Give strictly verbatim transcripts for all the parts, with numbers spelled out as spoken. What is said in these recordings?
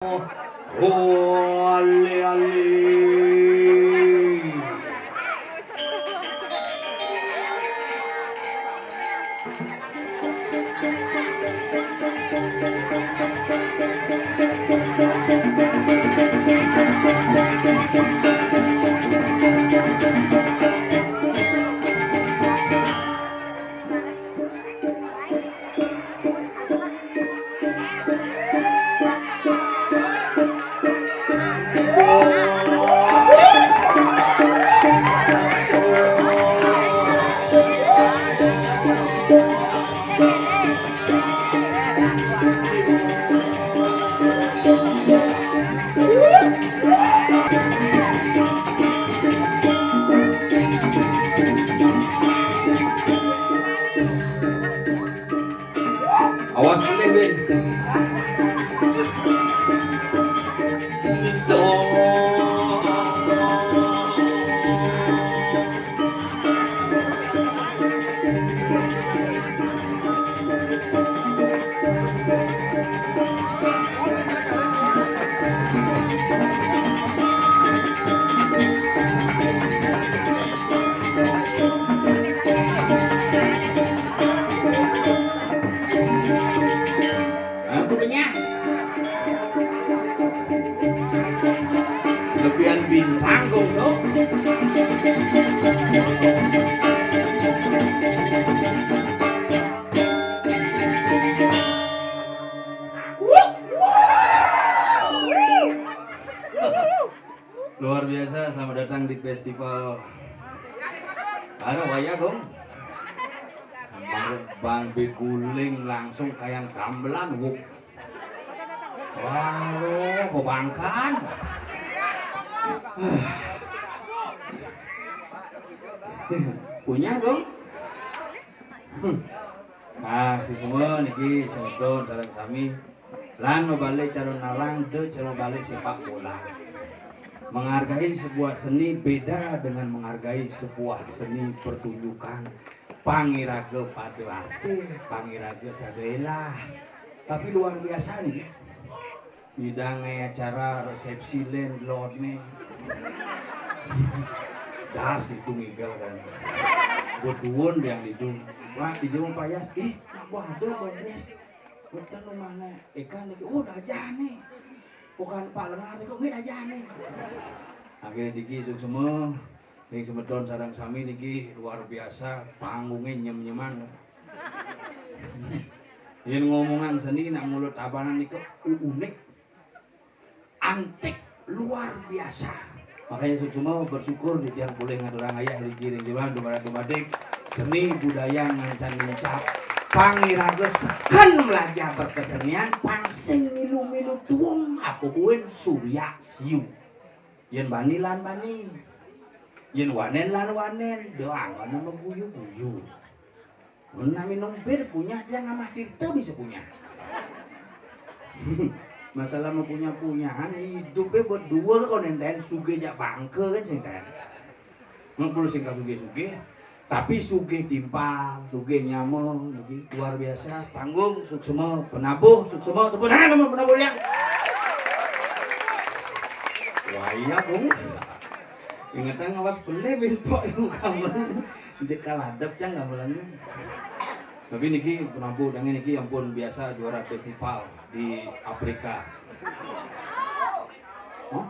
Oh, ale, ale. Awas, Bun. Hah? Punya. Lebihan bintang kok, no? Luar biasa, selamat datang di festival. Ada wayah, Gong. Bang Biguling langsung kayak gamelan, Gong. Waduh, bebankan. Punya, Gong? Ah, si semua niki semeton sareng sami. Lan mabalik cara nalang, de cara balik sepak bola. Menghargai sebuah seni beda dengan menghargai sebuah seni pertunjukan. Pang iraga pada asih, pang iraga sada elah. Tapi luar biasa nih. Nyidang acara resepsi landlord nih. Das itu ngigel kan. Beduun yang itu. Wah, di jero payas, ih, nak gua ada, Bang Rias. Udah lu mana? Ikan nih, oh, dah nih. Bukan Pak Lengar, kok nggih dah nih. Akhirnya diki suksma, ning semeton sareng sami niki luar biasa, panggungnya nyem-nyeman. Yen ngomongan seni nak mulut abanan niku u-, unik, antik, luar biasa. Makanya suksma bersyukur di tiang boleh ngaturang ayah di giring jualan dumara dumadik seni budaya ngancan lincah. Pang iraga seken melajah berkesenian, pang sing milu-milu tuung apa buin surya siu. Yen bani lan bani. Yen wanen lan wanen, doang ana maguyu-guyu. Mun nami nombir punya dia ngamah tirta bisa punya. Masalah mau punya-punyaan, hidupnya buat dua kok nenten, sugih jak bangke kan sing ten. Mun perlu sing sugih-sugih, tapi sugih timpal, sugih nyama, niki luar biasa. Panggung suksma, penabuh suksma, tepuk tangan sama penabuh ya. Wah iya, Bung. Ingetan ngawas beli binpok ibu kamu. Jekal adep cang gamelan. Tapi niki penabuh dange niki ampun biasa juara festival di Afrika. Hah?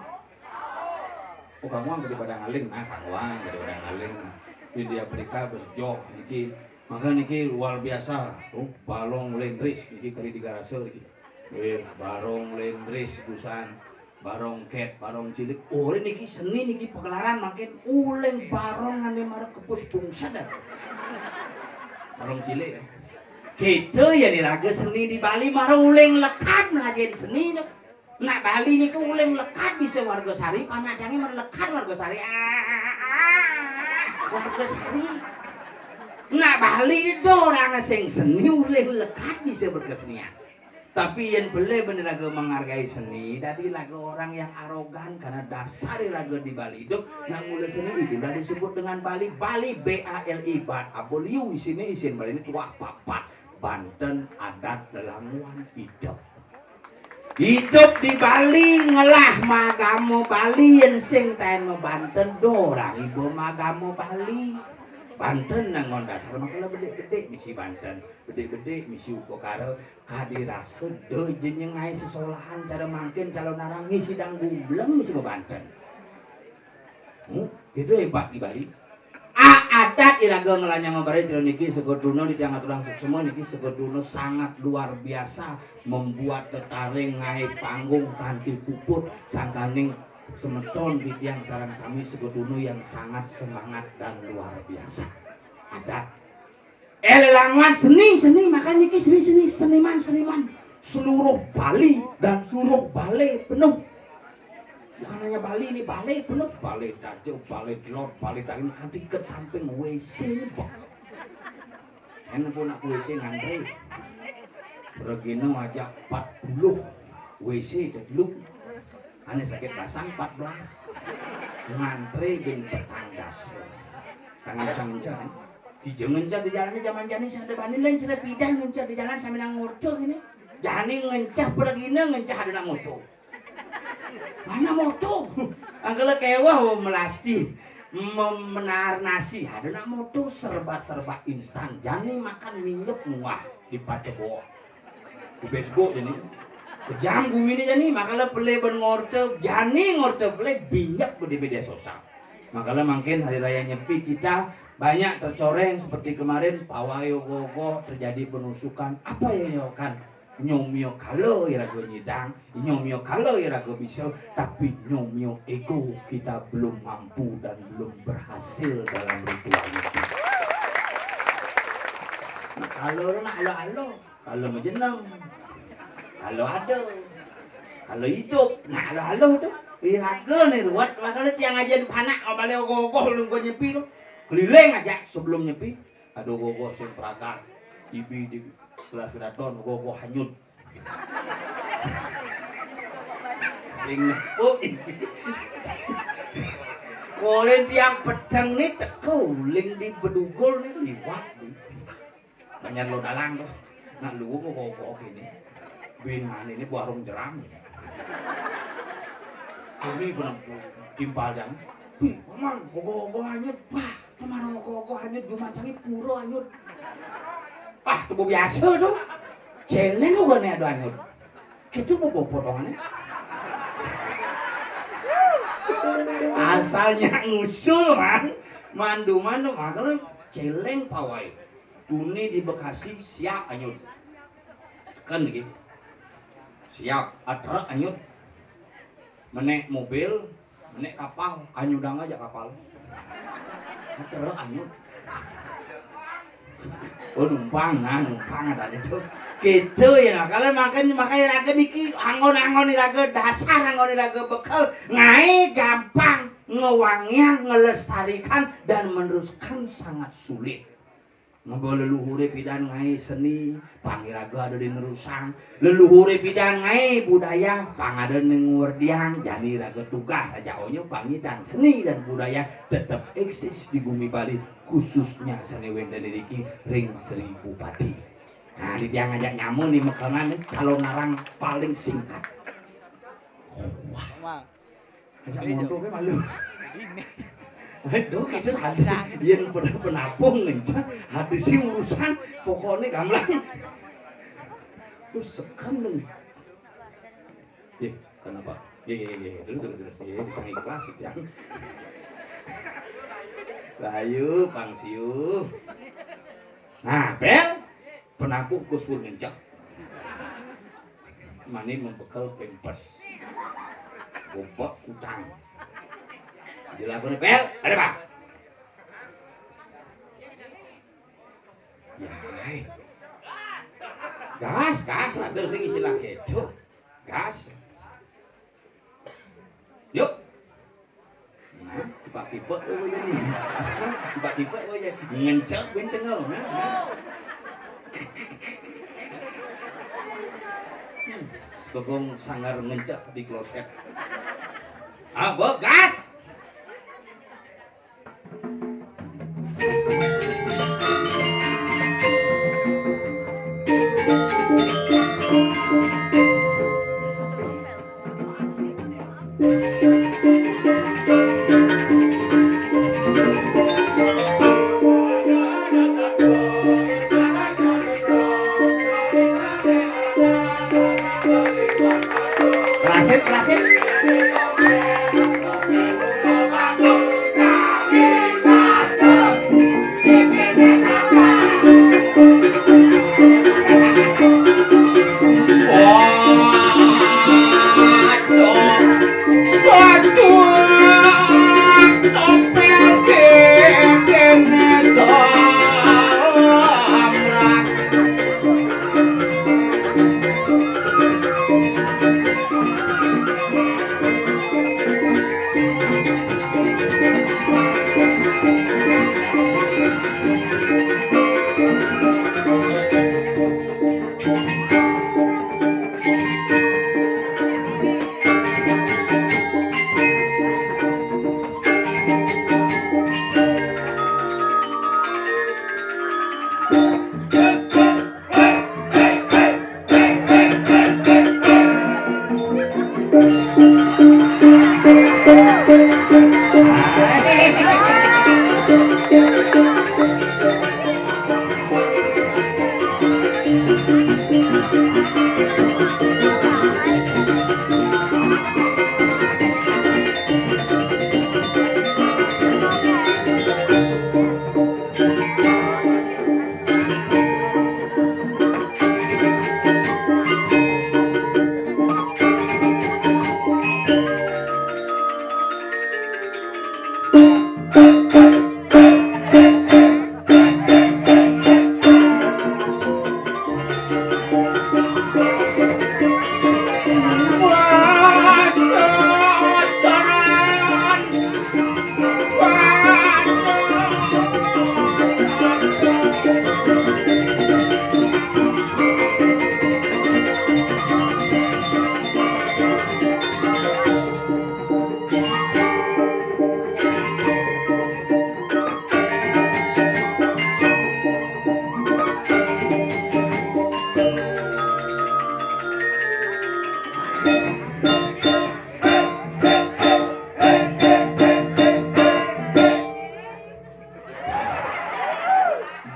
Oh, kamu angkat pada ngaling, nah, kamu angkat pada ngaling, nah. Di, di Afrika berjoh niki, maka niki luar biasa. Tuh, balong lendris niki kali digarasa niki. Eh, barong lendris busan, barong ket, barong cilik. Oh, niki seni niki pagelaran makin uling barong ane mara kepus pungsedan. Barong cilik ya. Kita ya niraga seni di Bali mara uling lekad melajen seni. Nak Bali niku uling lekad bisa warga sari, panak jange merlekan warga sari. Ah, ah, ah, ah, ah. Warga sari. Nak Bali itu orang sing seni uling lekad bisa berkesenian. Tapi yang boleh bener lagu menghargai seni, tadi lagu orang yang arogan karena dasar lagu di Bali itu, nak mula seni itulah disebut dengan Bali. Bali, B A L I, bat aboliu, isine isin Bali ini tuah papat, Banten, adat, lelanguan, hidup. Idup di Bali ngelah magama Bali, yén sing taén mabanten, do ora iba magama Bali. Banten nang nggon dasar, makala bedik-bedik misi banten, bedik-bedik misi upakara, kadi rasa da jenengai sesolahan cara mangkin calonarang ngisi dang gumbleng misi mabanten. Hmm, gitu hebat di Bali. A, adat iraga ngelanyang mabaris cara niki, Segertuna, di tiang aturang suksma niki, Segertuna sangat luar biasa, membuat tetaring ngaé panggung kanti puput sangkaning semeton di tiang sareng sami Segertuna yang sangat semangat dan luar biasa. Adat. Eh, lelangwan seni, seni, makanya niki seni, seni, seniman, seniman. Seluruh Bali dan seluruh Bali penuh. Bukan hanya Bali ini, Bali penuh. Bali Daja, Bali Delor, Bali Dangin, kanti ke samping W C ini, Bang. Enak pun aku W C ngantri. Regina ngajak empat puluh W C dulu. Ané sakit basang empat belas. Ngantri bin petang dasa. Tangan usah ngencer, eh. Kija ngencer di jalané zaman jani, sing ada bani lain cara pidan ngencer di jalan sambil ngorta ini. Jani ngencer pergina, ngencer ada nak moto. Mana moto? Angkala kéweh melasti, mem-, menaar nasi. Ada nak moto serba-serba instan. Jani makan minyak muah di pacebok. Di Facebook jani. Kejam gumi ini jani, makala pelih ban ngorta, jani ngorta pelih binjak di media sosial. Makala mangkin hari raya Nyepi kita banyak tercoreng seperti kemarin, pawai ogoh-ogoh terjadi penusukan. Apa yang dilakukan? Nyomio kala iraga nyidang, nyomio kala iraga bisa, tapi nyomio ego kita belum mampu dan belum berhasil dalam ritual Nyepi. Nah, kala nak alo-alo. Kala majeneng. Kala ada. Kala idup. Nah, kala-kala tu. Iraga ni ruwet, makana tiang ajain panak, balik ogoh-ogoh ulun ka Nyepi tu. Keliling aja sebelum Nyepi. Ada ogoh-ogoh sing pragat. Ibi di kelas kedaton, ogoh-ogoh hanyut. Sing nepuk ibi. Ulun tiang pedang ni teka uling di Bedugul ni liwat ni. Banyak lo dalang tu. Nak lu mau kok kini. Bin mana ini warung jerang. Kami pernah timpal jam. Wih, paman, ogoh-ogoh hanyut. Wah, paman, ogoh-ogoh hanyut, Jumat sangi pura hanyut. Wah, tubuh biasa tu. Celeng ogoh ni ada hanyut. Kita mau bawa potongannya. Asalnya ngusul, man. Mandu-mandu, makanya celeng pawai. Tuni di Bekasi siap anyut. Kan lagi. Siap, atra anyut. Menek mobil, menek kapal, anyudang aja kapal. Atra anyut. Oh, numpang, nah, numpang ada itu. Gitu ya, nah, kalau makan, makanya raga niki, anggon-anggon raga, dasar anggon raga bekal, ngaé gampang, ngewangiang, ngelestarikan, dan meneruskan sangat sulit. Ngaba leluhuré pidan ngaé seni, pang iraga ada di nerusang. Leluhuré pidan ngaé budaya, pang ada ning werdiang. Jani raga tugas aja onyo pangidang seni dan budaya tetep eksis di gumi Bali, khususnya sané wénten iriki ring Sri Bupati. Nah, di tiang ngajak nyama ni mekengan ni calonarang paling singkat. Wah. Ngajak monto ke malu. Aduh, kita tadi yang pernah penapung ngencang, habis si urusan, pokoknya gamblang. Terus seken dong. Eh, kenapa? Ye, ye, ye, ye. Terus, terus, terus. Ye, pang ikhlas, ya. Rayu, pang siu. Nah, Pel. Penabuh kusur ngencak. Mani membekel pempes. Gobek kutang. Jelaku ni, Pel, ada apa? Ya, hai. Gas, gas, ada sing istilah gitu. Gas. Yuk. Nah, tiba-tiba tu jadi. Tiba-tiba tu jadi. Ngencak benteng tu. Nah, nah. Hmm, sekegong sanggar ngencak di kloset. Ah, begas. Kerasin, kerasin.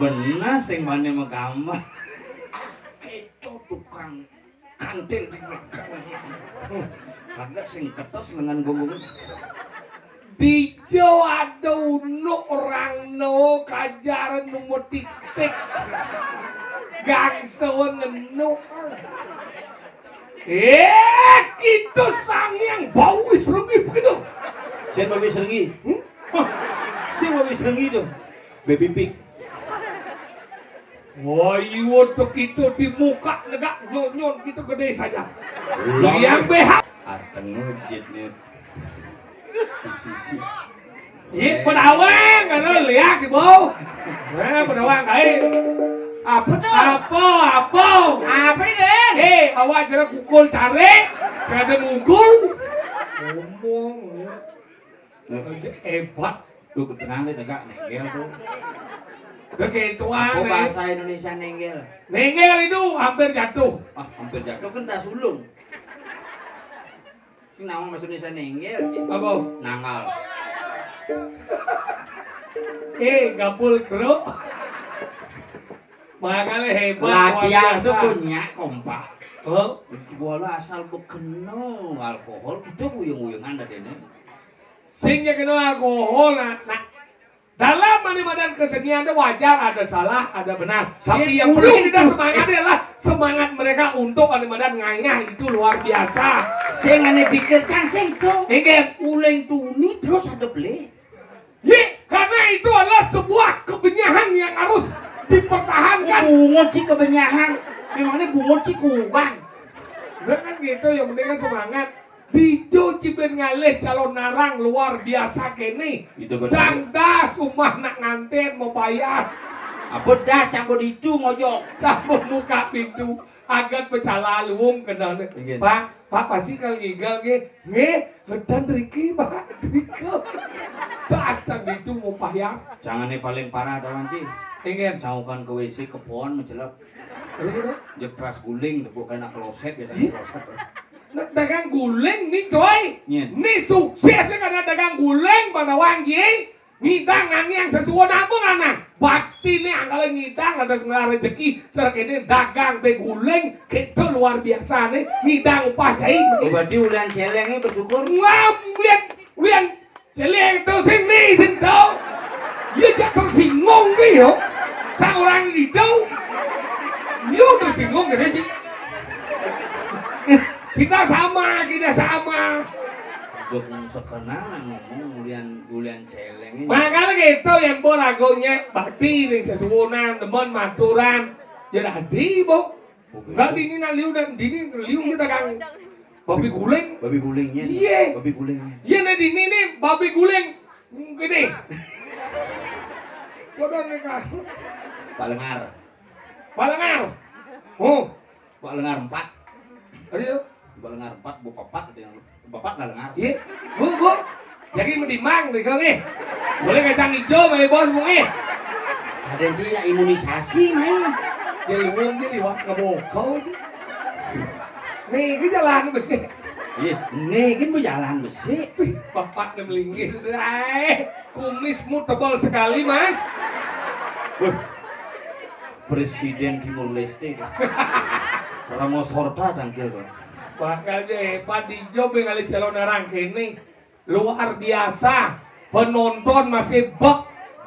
Bener sing wani magambar. Keco tukang kantil di belakang. Kagak sing ketes lengan gogong. Dija ada unduk rangno kajaran nu metik-tik. Gangsa ngenuk. Eh, kita sang yang bawis renggi begitu. Sing bawis renggi? Hmm? Hah, sing bawis renggi tuh. Baby pig. Wah, iya tuh kita di muka negak nyonyon kita gede saja. Ulang. Yang B H. Ateng ngejit nih. Di sisi. Iya, pedawang, kan, lihat, Ibu. Nah, pedawang, kain. Apa tuh? Apa, apa? Apa nih, Gen? Eh, awak cara kukul cari, cara ada mukul. Ngomong, ya. Nah. Hebat. Lu kedengaran deh, negak nenggel tuh. Udah kayak tuan, apa nih. Bahasa Indonesia nenggel? Nenggel itu hampir jatuh. Ah, hampir jatuh kan dah sulung. Sing nama bahasa Indonesia nenggel sih. Apa? Nangal. Eh, gabul keruk. Makanya hebat, luar biasa. Latihan tuh punya kompak. Oh. Jual asal bekeno alkohol, kita guyung-guyungan dah dene. Sing ya kena alkohol, nah, nah. Dalam mana madan kesenian ada wajar, ada salah, ada benar. Tapi yang perlu kita semangati adalah semangat mereka untuk mana madan ngayah itu luar biasa. Sing ane pikir kan sing, Cong. Nggih. Uling tuni terus ada beli. Ye, karena itu adalah sebuah kebenyahan yang harus dipertahankan. Oh, bungut sih kebenyahan. Memangnya bungut sih kuwan. Udah kan gitu, yang penting kan semangat. Dijo cibin ngalih calon narang luar biasa kene. Itu betul. Cang das umah nak nganten mau payah. Apa das campur itu ngojok? Campur muka pintu. Agat pecala luwung kenal. Nggih. Pak, Pak pasti kalau ngigal nggih. Nggih, hedan riki, Pak. Riko. Das cang itu mau payah. Cangane paling parah tawan sih. Nggih. Saukan ke W C ke pohon mencelep. Iya, iya. Jepras guling, bukan kena kloset biasanya. Iya. Kloset. Nah, dagang guling nih, coy. Nyén. Nih sukses ya karena dagang guling pada wanji. Ngidang ngangiang sesuwun apa nganang? Bakti nih angkala ngidang ada sengela rezeki, serekene dagang te guling, kita luar biasa nih. Ngidang upah cai. Oh, berarti ulian céléngé bersyukur? Wah, ulian, ulian céléng to sing nih, sing to. Iya, jak tersinggung ki yo. Sang orang itu. Yo tersinggung gitu sih. Kita sama, kita sama. Jok sekenal ngomong ulian, ulian céléng ini. Makanya gitu yang bo lagunya bakti nih sesuwunan, demen maturan. Ya dadi, bo. Enggak, dini nak liu dan dini liu kita kang babi guling. Babi gulingnya. Iya. Babi gulingnya. Iya, nah dini nih babi guling. Gini. Bodoh nih, Kang. Pak Lengar. Pak Lengar. Oh. Pak Lengar empat. Aduh. Pak Lengar empat, Bu Papat ada yang Bapak nggak dengar? Iya. Bu, Bu. Jadi mendimang nih kau nih. Boleh kacang hijau, mai bos, Bu, nih. Ada yang tidak imunisasi, main. Jadi wong jadi wak kebokau. Nih, ini jalan besi. Iya, nih kan berjalan besi. Wih, bapak udah melinggir. Eh, kumismu tebal sekali, Mas. Wah, Presiden Timur Leste. Ramos Horta tangkil tuh. Bakal je hebat di job yang kali calon orang kene. Luar biasa. Penonton masih bek.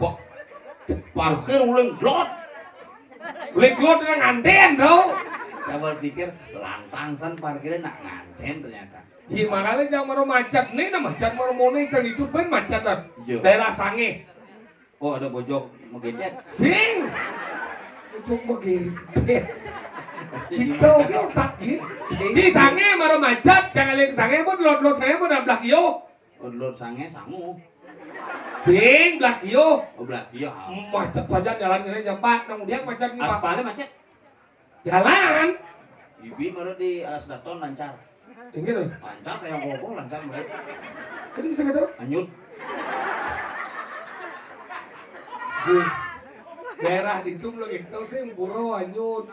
Bek. Parkir uling glot. Uling glot dengan nganten, bro. Coba pikir, lantang san parkirnya nak nganten ternyata. Iya, makanya jangan mau macet nih, nah macet mau moning, jangan itu pun macet dah. Jo. Daerah Sange. Oh, ada bojok megedet. Sing. Bojok megedet. Cipta oke otak, Ji. Sing. Di Sange maro macet, jangan lihat Sange pun lot-lot Sange pun belah kio. Oh, lot Sange sangu. Sing belah kio. Oh, belah kio. Macet saja jalan ini, Pak. Nang dia macet nih, Pak. Aspalnya macet. Jalan. Ibi mara di Alas Daton lancar. Inggih lho. Lancar kayak gogo, lancar mulai. Tadi bisa kata? Anyut. Duh. Daerah di itu lagi tahu sih buro anyut.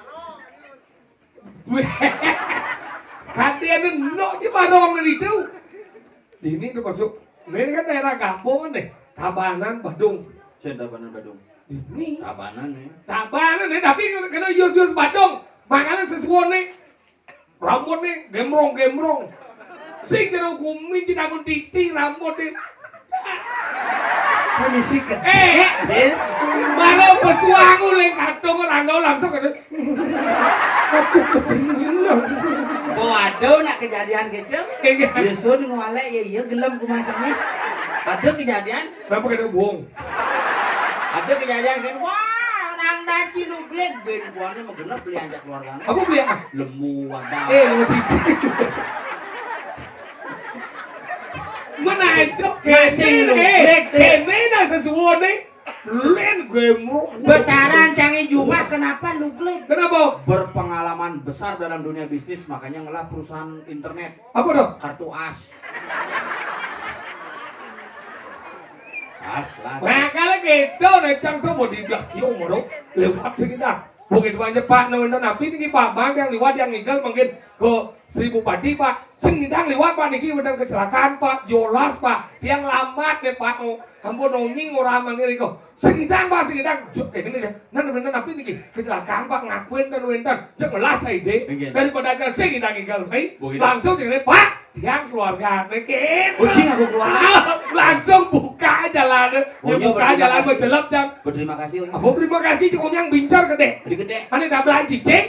Kati ada nok di barong di itu. Ini termasuk, ini kan daerah kampung kan deh. Tabanan Badung. Saya Tabanan Badung. Ini. Tabanan ya. Tabanan ya, tapi kena yus-yus Badung. Makanya sesuatu nih. Rambut nih gemrong-gemrong. Sing kena kumi cinamun titi rambut nih. Polisi ke. Eh, eh, baru pesuang uling katung rangga langsung kena. Aku ketinggalan. Oh, ada nak kejadian gitu. Iya. Yusun ngolek ya, iya gelem kumacangnya. Ada kejadian. Kenapa kena buang? Ada kejadian kan, wah, orang dari Cilugleg ben buahnya menggenep beli ajak keluarga. Apa beli apa? Lemu, wadah. Eh, lemu cici. Mana itu? Masih lu, eh, Greg, deh. Kemana sesuatu nih? Len gue mau. Becaran canggih jumah, kenapa lu, Greg? Kenapa? Berpengalaman besar dalam dunia bisnis, makanya ngelah perusahaan internet. Apa dah? Kartu as. As lah. Nah, kalau gitu, lecang tuh mau di belah kio, moro. Lewat sini dah. Mungkin banyak Pak, nah, nah, tapi ini Pak Bang yang lewat, yang ngigel mungkin ke Seribu Padi, Pak. Sing ngidang lewat, Pak, niki bener kecelakaan, Pak. Jolas, Pak. Yang lambat deh, Pak. Oh, ampun, nonging orang manggil kok. Sing ngidang, Pak, sing ngidang. Jok, kayak gini ya. Nah, bener tapi niki kecelakaan, Pak. Ngakuin kan wénten. Cek melah saya deh. Nggih. Daripada aja sing ngidang ngigel, hai. Bu, ngidang. Langsung jadi, Pak. Tiang keluarga, niki. Ucing aku keluar. Langsung buka jalan. Oh, ya, iya, buka berterima jalan kasih. Berjelep, Jang. Berterima kasih, Unyang. Apa terima kasih, cuma yang bincar gede. Gede-gede. Ane tabrakan cicing.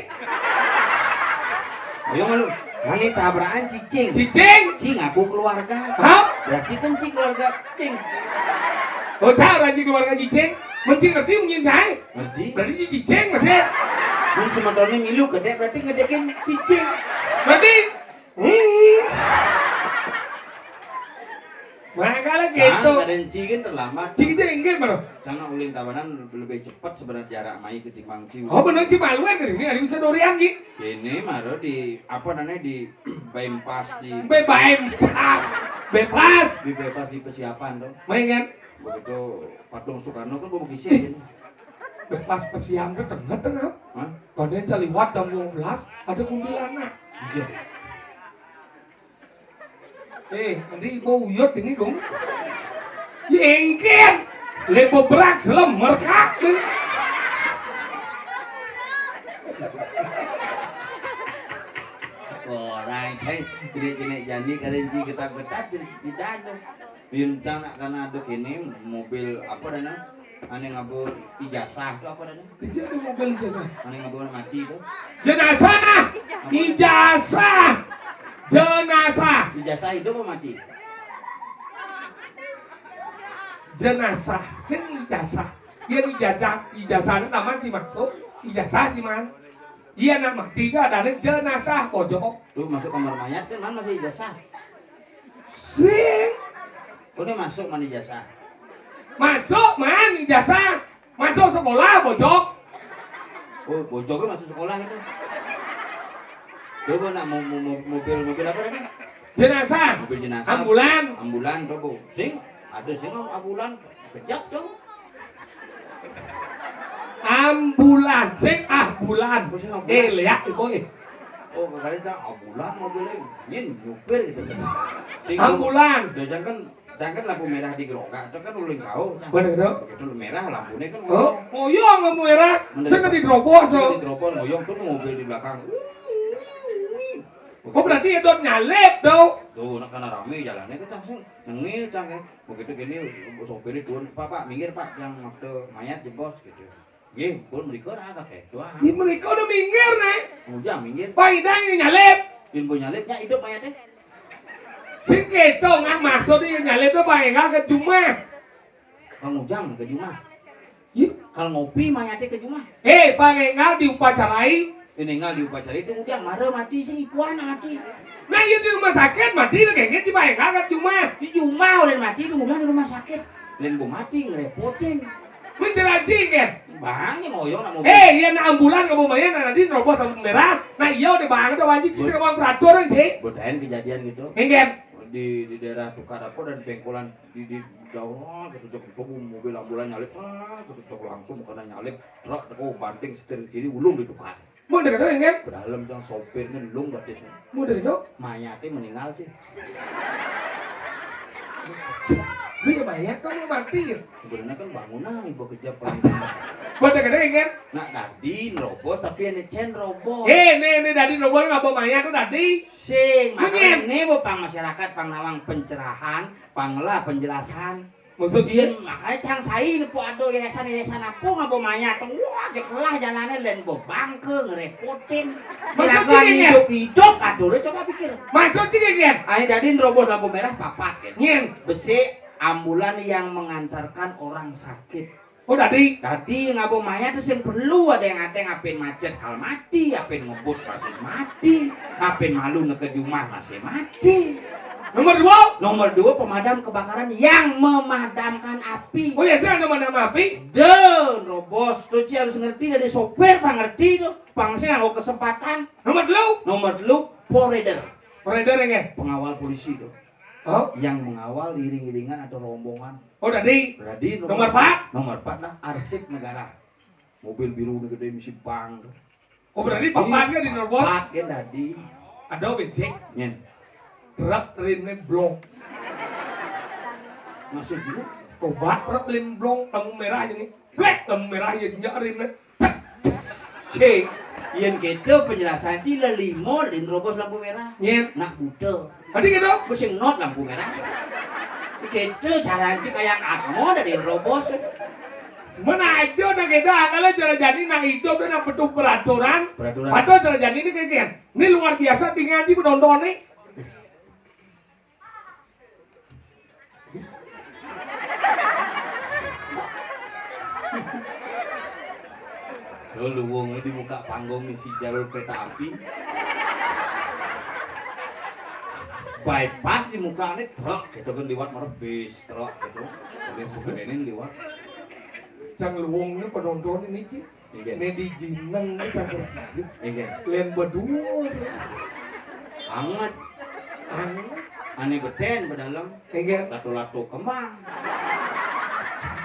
Ayo malu. Ane tabrakan cicing. Cicing. Cing aku keluarga. Hah? Berarti kan cing keluarga cing. Oh, cara cing keluarga cicing. Mencing ngerti, mencing saya. Ngerti. Berarti cicing masih. Mun semetonnya milu gede, berarti ngedekin cicing. Berarti Hmm. Makanya gitu. Kadang Ci kan terlambat. Ci kan inggih, Bro. Karena ulin tabanan lebih cepat sebenarnya jarak mai ketimbang Ci. Oh, bener, Ci maluan ini, ada bisa durian, Ci. Ini maro di, apa namanya, di bypass di Be-, bypass. Bebas. Di bypass di persiapan tuh. Main kan? Begitu patung Soekarno kan mau gisi. Bebas persiapan tengah-tengah. Hah? Konden saliwat jam dua belas, ada kuntilanak. Iya. Eh, andi bau uyut ini, Gung. Ya, engken. Lebo berak selem, merkak, deh. Orang, cai, jenek-jenek jani, karen ji getap-getap, jadi pidana. Bintang nak kana ada kini, mobil apa dana? Ane ngaba ijazah tu apa dana? Ijazah tu mobil ijazah. Ane ngaba mati tu? Jenazah. Ijazah. Jenazah. Ijazah hidup apa mati? Jenazah. Sing ijazah. Dia ijazah, ijazah ni nama si masuk. Ijazah di mana? Iya nak mati tu ada ni jenazah pojok. Tu masuk kamar mayat kan mana masih ijazah? Sing. Kau ni masuk mana ijazah? Masuk man ijazah. Masuk sekolah, bojok. Oh, bojok ke masuk sekolah itu. Coba nak mo-, mo-, mo-, mobil, mobil apa tadi? Jenazah. Mobil jenazah. Ambulan. Ambulan, coba. Sing, ada sing ambulan. Kejap, coba. Ambulan, sing ah bulan. Oh, sing ambulan. Eh, lihat, Ibu, eh. Oh, kagak ada, ambulan mobilnya. Ini nyupir gitu. Sing ambulan. Biasanya kan Jangan lampu merah di Geroga, itu kan ulun kau. Bener, dong. Begitu lu merah, lampunya kan. Oh, ngoyong. Ngoyong lampu merah. Bener. Saya di Drobos, saya so. Di Drobos, ngoyong tuh mobil di belakang. Oh, berarti ya dot nyalip, dong. Tuh, nak kana rame jalannya, kita langsung nengil, cang, kan. Begitu gini, sopirnya turun, "Pak, Pak, minggir, Pak, yang waktu mayat jebos," gitu. Nggih, pun mriko ra kaget doang. Di mriko udah minggir, Nek. Ngujang minggir. Pak Idang yang nyalip. Yen mbok nyalip, nyak hidup mayatnya. Sing keto, nggak maksud yang nyalip tuh Pak Enggal ke jumah. Kang Ujang ke jumah. Ih. Kalau ngopi mayatnya ke jumah. Eh, Pak Enggal diupacarai. Ini ngal diupacarai itu ngujang marah mati sing ipuan mati. Nah, iya di rumah sakit mati udah kayak gitu Pak Enggal ke jumah. Di jumah udah mati, udah di rumah sakit. Lain mbok mati ngerepotin. Kuwi jelaji, kan? Bang, ini ngoyong nak mobil. Eh, iya, nak ambulan kamu bayar, nak nanti nerobos lampu merah. Nah, iya, udah bang, udah wajib sih, sama peraturan sih. Betain kejadian gitu. Enggak. Di, di daerah Tukad apa dan Pengkolan di, di jauh gitu, jok, jok, mobil ambulan nyalip, sah, gitu, jok, langsung bukan nyalip, truk, teko banting setir kiri, ulung di Tukad. Mau dekat, enggak? Padahal cang sopirnya lung batis. Mau dekat? Mayatnya meninggal sih. Gue ya mayat kamu mati ya? Sebenarnya kan bangunan ibu kejap paling. Buat dekat, enggak? Nak dadi nerobos tapi ane cen robos. Eh, nih, nih, dadi nerobos nggak bawa mayat tuh dadi. Sing, makanya ini bu pang masyarakat, pang nawang pencerahan, pang lah penjelasan. Maksud dia? Makanya cang sai nepo ada yayasan-yayasan apa ngabo mayat. Wah, aja kelah jalannya lain bo bangke ngerepotin. Maksud dia, hidup-hidup atur, coba pikir. Maksud dia, Gen? Ane dadi nerobos lampu merah papat, Gen. Nyen. Besi ambulan yang mengantarkan orang sakit. Oh, dadi? Dadi ngabo mayat tuh sing perlu ada yang ada yang apin macet kal mati, apin ngebut masih mati, apin malu neke jumah masih mati. Nomor dua? Nomor dua, pemadam kebakaran yang memadamkan api. Oh ya, saya memadam api. Dan robos tuh Ci harus ngerti dari sopir, pang ngerti tuh, pang sih nganggo kesempatan. Nomor telu? Nomor telu, foreder. Foreder ya, Gen? Pengawal polisi tuh. Oh? Yang mengawal iring-iringan atau rombongan. Oh, dadi. Dadi nomor empat? Nomor empat lah, arsip negara. Mobil biru nih gede misi bank. Oh, berarti papat kan di nerobos? Papat kan dadi. Ada becek. Nyen. Truk remnya blong. Maksudnya? Obat truk rem blong, lampu merah ini. Blek, lampu merah ya, nyak remnya. Cek. Cek. Yen gitu penjelasan Ci lelimo lain robos lampu merah. Nyen. Nak buta. Tadi gitu? Pusing not lampu merah. Gitu cara Ci kayak apa mau dari robos. Mana aja udah gitu, kalau cara jadi nak hidup dan nak betul peraturan. Peraturan. Atau cara jadi ini kayak gini. Ini luar biasa tinggal Ci penonton nih. Tuh, luwung di muka panggung isi jalur kereta api. Bypass di muka nih, truk gitu kan liwat, mana bis, truk gitu. Sampai bukan ini liwat. Cang luwung ini penonton ini, Ci. Inggih. Nek di jineng iki campur. Inggih. Lain beduur. Anget. Anget. Ane beden bedalem. Inggih. Lato-lato kembang.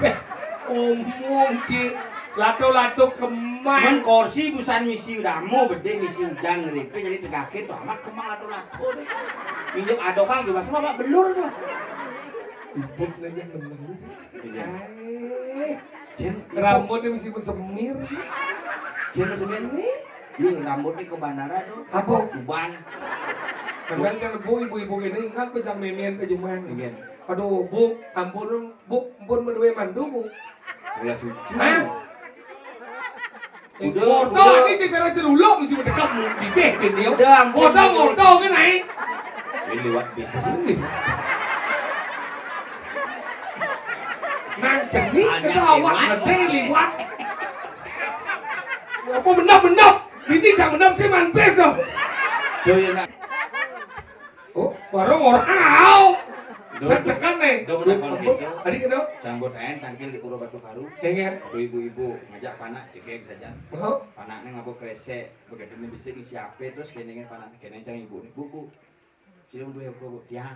Eh, omong, Ci. Lato-lato kemang. Men korsi busan misi udamu, bede misi ujang ngeripe, jadi tegake to amat kemang lato-lato. Minjem adokan juga sama Pak belur to. Ibuk aja menang sih. Iya. Eh, Jen, rambutnya mesti semir. Jen semir nih. Iya, rambutnya ke bandara to. Apa? Uban. Kadang kan bu, ibu-ibu ini ingat pejang memian ke jumah. Iya. Aduh, Bu, ampun, Bu, ampun, menduwe mantu, Bu. Bola cucu. Hah? Udah, udah. Ini cara celuluk mesti mendekat, bibih, bibih. Udah, ampun, foto, ampun. Foto kan naik. Ini lewat bis. Nang jenik ketawa, gede liwat. Apa benda-benda? Ini gak benda sih mantis, oh. Doyan. Oh, warung orang au. Dong, sekan nih. Dong, nakon gitu. Tadi gitu. Sanggup aen tangkil di Pura Batu Karu. Iya. Aduh, ibu-ibu ngajak panak cekek saja. Oh. Panaknya ngapa kresek, begitu ini bisa ngisi apa terus keningin panak keneng cang ibu nih. Bu, Bu. Sini dua ibu, Bu. Tiang.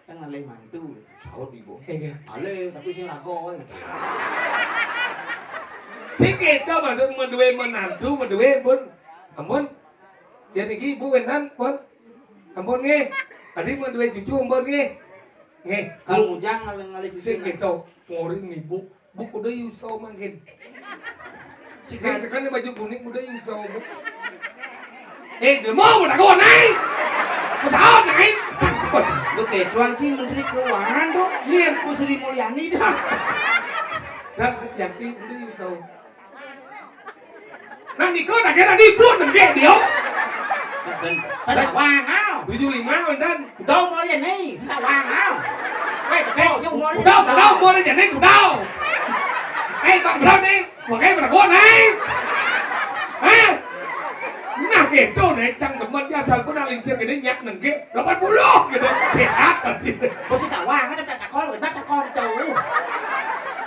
Kan ngalih mantu, sahut ibu. Iya. Alih, tapi sing rago wae. Sing kita maksud menduwe menantu, menduwe pun. Ampun. Ya niki ibu kenan pun. Ampun nggih. Tadi mau duwe cucu ampun nggih. Nggih. Kalau ujang ngalih-ngalih cucu. Sing kita ngori ibu. Bu kudu yuso mangkin. Sing sekarang baju kuning kudu yuso, Bu. Eh, jelema mau dago naik. Pesawat naik. Bos. Lu kayak tuan sih Menteri Keuangan tuh. Iya. Bu Sri Mulyani dah. Dan Setiati kudu yuso. Nah, niko dah kira ribut nengke dia. Dan, dan wang au. Tujuh lima mantan. Kudau mau aja nih, minta wang au. Weh, kudau, sih umur aja. Kudau, kudau, umur aja nih, kudau. Eh, Pak Kudau nih, pakai berapa nih? Hah? Nah, gitu nih, cang demen ya, asal pun lingsir gini, nyak nengke, delapan puluh gitu. Sehat tadi. Mesti tak wang, ada tak takon, ada takon jauh.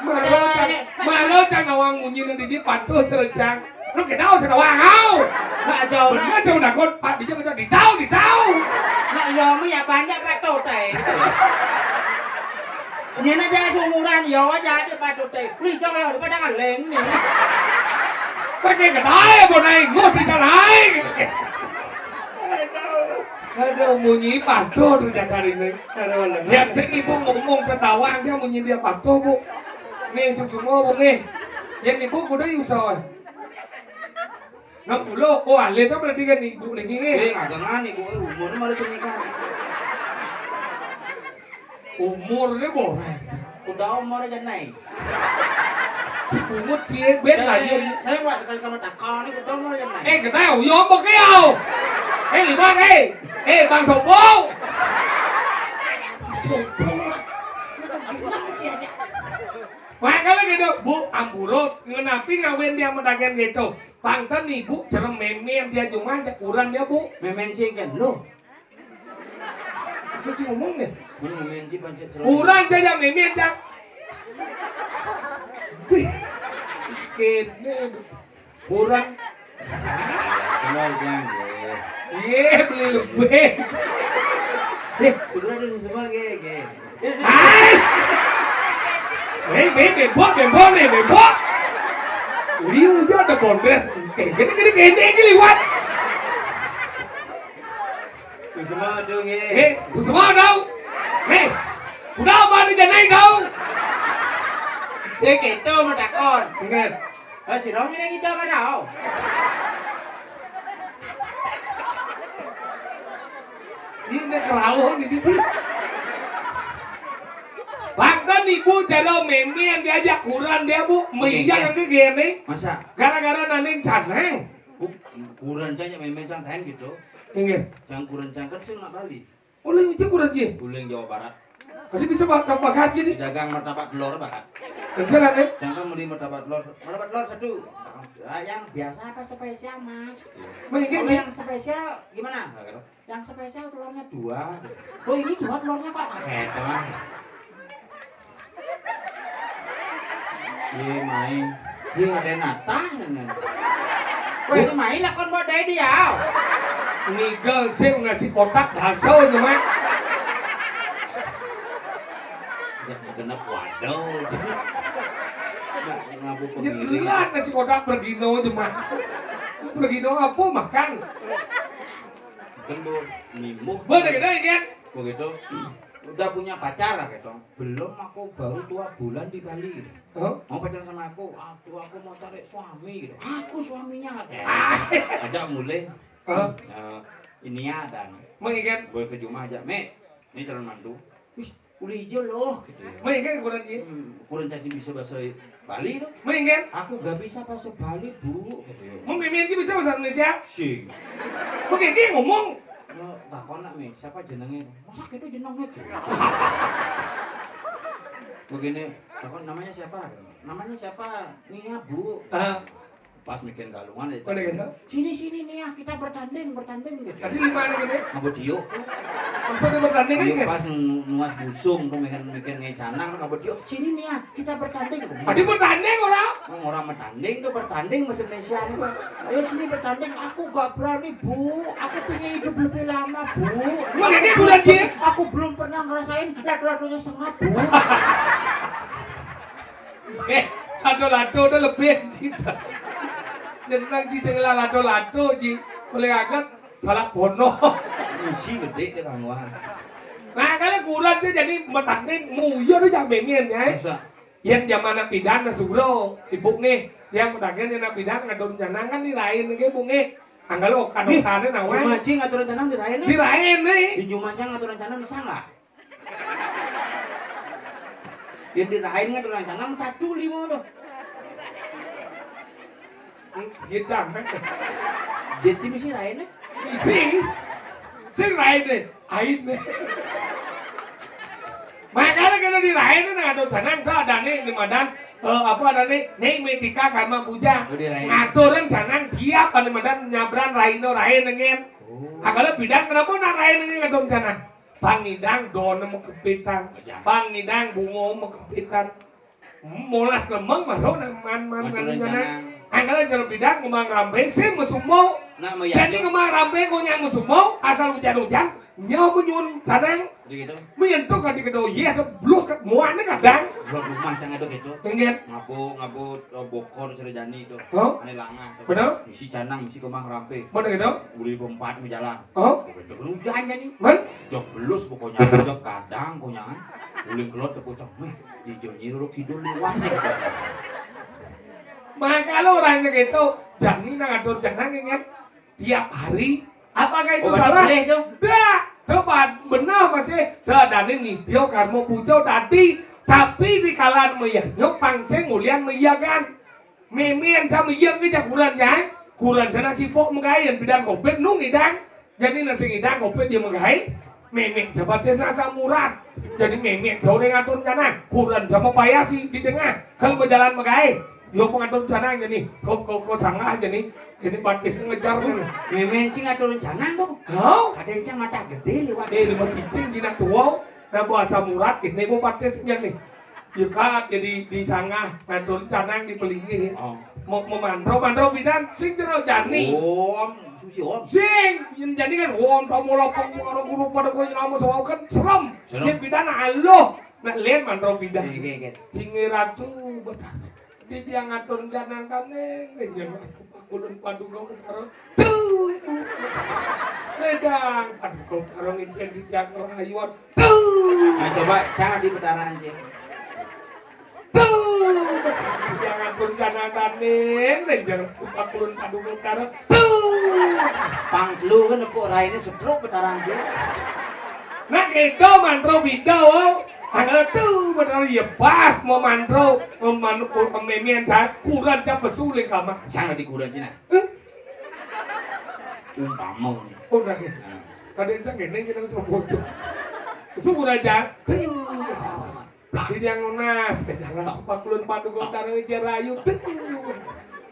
Malu, cang, malu, cang nawang munyi nanti dia patuh, cerecang. Lu kenal sing nawang au? Nak jauh, nak. Bener jauh dakon, Pak, dia macam ditau, ditau. Nak iya, mi ya banyak Pak Tote. Nyena aja seumuran, iya aja aja Pak Tote. Beli jauh ya, pada ngaleng nih. Pakai kedai, mau naik, mau di jalan. Aduh, munyi patuh tuh jakar ini. Aduh, lemes. Ya, sing ibu ngomong ketawa aja munyi dia patuh, Bu. Nih, semua, Bu, nih. Yang ibu kudu usaha. Enam puluh. Oh, alit berarti kan ibu lagi nggih. Sing agangan ibu, eh, umurnya malah cenika. Umurnya borai. Kuda umur aja naik. Si pungut si ben lagi. Saya mau sekali sama takon ini kuda umur aja naik. Eh, kita yo yo mbok yo. Eh, libat eh. Eh, Bang Sopo. Sopo. Kenapa sih aja? Makanya gitu, Bu, ampura, ngenapi ngawin dia medagang gitu. Tangten ibu cerem memen dia cuma aja kurang dia, Bu. Memen sing kan lo. Saya cuma ngomong deh. Memen sih pancet cerem. Kurang aja memen dah. Miskin deh. Kurang. Semua bilang, nggih. Iya, beli lebih. Eh, syukur ada semua, nggih, nggih. Hai! Hei, be, bebok, bebok nih, bebok. Liu aja ada bondres. Kayak gini, gini, gini, gini, liwat. Susuma dong, nggih. Eh, susuma dong. Nih, udah apa nih, jangan dong. Saya gitu mau takon. Nggih. Ah, si Rong ini kita mana? Oh. Ini udah kerawon ini tuh. Bahkan ibu cara meme yang diajak kurang dia, Bu. Oke, meijak oke. Nanti gini. Masa? Gara-gara naning caneng. Bu, kurang saja meme caneng gitu. Inggih. Jangan kurang caneng kan sing nak Bali. Uling cek udah ji. Uling Jawa Barat. Tadi bisa bak bak haji nih. Dagang martabak telur bakat. Enggak lah nih. Jangan beli martabak telur. Martabak telur satu. Ah, yang biasa apa spesial, Mas? Mungkin kalau yang spesial gimana? Yang spesial telurnya dua. Oh, ini dua telurnya kok kaget lah. Iya main. Iya ada natah nenen. Weh, ini main lah kon mau dari dia. Nigel sih ngasih kotak baso aja, Mak. Genep waduh. Ngapa pengiring? Nyegelan nasi kotak pergino aja mah. Pergino apa makan? Kan Bu, mimuh. Bener kita ingat. Begitu. Udah punya pacar lah gitu. Belum, aku baru dua bulan di Bali gitu. Hah? Mau pacaran sama aku? Aduh, aku mau cari suami gitu. Aku suaminya, katanya. Ajak mulai. Hah? Eh, ini ada nih. Mau ingat? Boleh ke rumah aja, Mek. Ini calon mantu. Wis, uli ijo loh gitu ya. Mau ingat kurang sih? Hmm, kurang kasih bisa bahasa Bali tuh. Mau ingat? Aku gak bisa bahasa Bali, Bu, gitu ya. Mau mimi aja bisa bahasa Indonesia? Sing. Oke, dia ngomong. Eh, takon nak, Mi, siapa jenenge? Masa gitu jenenge gitu? Begini, takon namanya siapa? Namanya siapa? Nia, Bu. Ah. Pas mikirin kalungan ya. Mana gitu? Sini, sini, Nia, kita bertanding, bertanding gitu. Tadi gimana gitu? Ngabut yuk. Maksudnya bertanding. Iya, gitu? Pas nu-, nuas busung tuh, mikirin, mikirin ngecanang, ngabut yuk. Sini, Nia, kita bertanding. Tadi bertanding orang? Orang bertanding tuh, bertanding bahasa Indonesia nih, Pak. Ayo sini bertanding. Aku gak berani, Bu. Aku pengen hidup lebih lama, Bu. Makanya aku bulan dia. Aku belum pernah ngerasain lado-ladonya sengap, Bu. Eh, lado-lado udah lebih, Ji. Jeneng, Ji, sing lado-lado, Ji. Boleh agak salah bono. Isi gede deh kamu, ah. Nah, kalau kurang tuh jadi metangin muyur aja mimien ya. Masa? Yen jaman pidan, nah, sugro, ibu nih, yang metangin yen pidan ngatur rencana kan dirain nih, Bu, nih. Anggal okan-okane nawang. Jumaji ngatur rencana dirain nih. Dirain nih. Di Jumaji ngatur rencana di sanggah. Yen dirain ngatur rencana, mentatu limo tuh. Jit sampe. Jit sih mesti raine. Isi. Sing raine, aine. Makanya kalau di raine nang ada janang, tak ada nih, di madan, eh, apa ada nih, nih, Medika Karma Puja. Oh, di raine. Ngaturin janang dia, apa di madan nyabran raino raine ngen. Oh. Ah, kalau bidang kenapa nak raine ngen ngatur janang? Bang Idang dona mekepitan. Bang Idang bungo mekepitan. Molas lemeng maro nang man, man, man, janang. Angkala jero bidang ngomang rampe sing mesumbo. Nak, meyakno. Jadi ngomang rampe konyang mesumbo, asal ujan-ujan, nyau menyun janang. Jadi gitu. Menyentuh kan dikedo, iya, ada blus kat muane kadang. Blok rumah cang ada gitu. Ingat. Ngabo, ngabo, eh, bokor cerejani itu. Oh? Ane langah tuh. Bener? Misi janang, misi kemang rampe. Bener gitu? Uli berempat mi jalan. Oh? Gitu. Hujan ya nih. Men? Jok belus pokoknya, jok kadang pokoknya kan. Uli kelot tepuk cok, "Meh, di Joni Roro Kidul liwat." Makanya orang gitu, jani nang atur janang ingat. Tiap hari. Apakah itu salah? Oh, boleh tuh. Dak, coba benar masih. Dadane nidya karma puja tadi, tapi di kalan meyanyo pang sing ngulian meyagan. Mimien sama iya ki jaguran jae. Kuran sana sipok mengkai yen bidan covid nung idang. Jadi nasi ngidang covid dia mengkai. Mimien sebab dia asam urat. Jadi mimien sore ngatur janang. Kuran sama payasi di tengah. Kalau berjalan mengkai. Yo pengatur janang jadi. Kok, kok, kok sanggah jadi. Ini batis ngejar nih. Mimien sing ngatur janang tuh. Hah? Kadang cang mata gede liwat. Eh, lima cicing jinak tua. Nah, bu asam urat ini bu batis jadi. Ya, Kak, jadi di sanggah ngatur janang di pelinggih. Oh. Mau, mau mantro, mantro bidan sing jero jani. Om, susi om. Sing, yen jani kan om, kamu lapang para guru pada kowe nama sawau kan serem. Serem. Yen bidan aloh, nak len mantro bidan. Nggih, nggih, nggih. Sing ratu betul. Di dia ngatur janang kane, nggih, yen aku pakulun paduka utara. Tuh. Ledang, paduka utara ngicen di dia kerayuan. Tuh. Nah, coba jangan di putaran, Cing. Tuh. Jangan pun jangan daning, ning jangan pakulun paduka utara. Tuh. Pang telu kan nepuk raine setruk putaran, Cing. Nah, itu mantro bida, oh. Angel tuh bener ya pas mau mantro, mau manu-, mau memian saya kurang siapa sulit kamar. Jangan di kurang, Cina. Hah? Umpama. Oh, nah. Nah. Kadang saya gini, kita bisa bodoh. Syukur aja. Tuh. Plak. Di dia nunas, jangan pakulun paduka utara ngejar rayu. Tuh.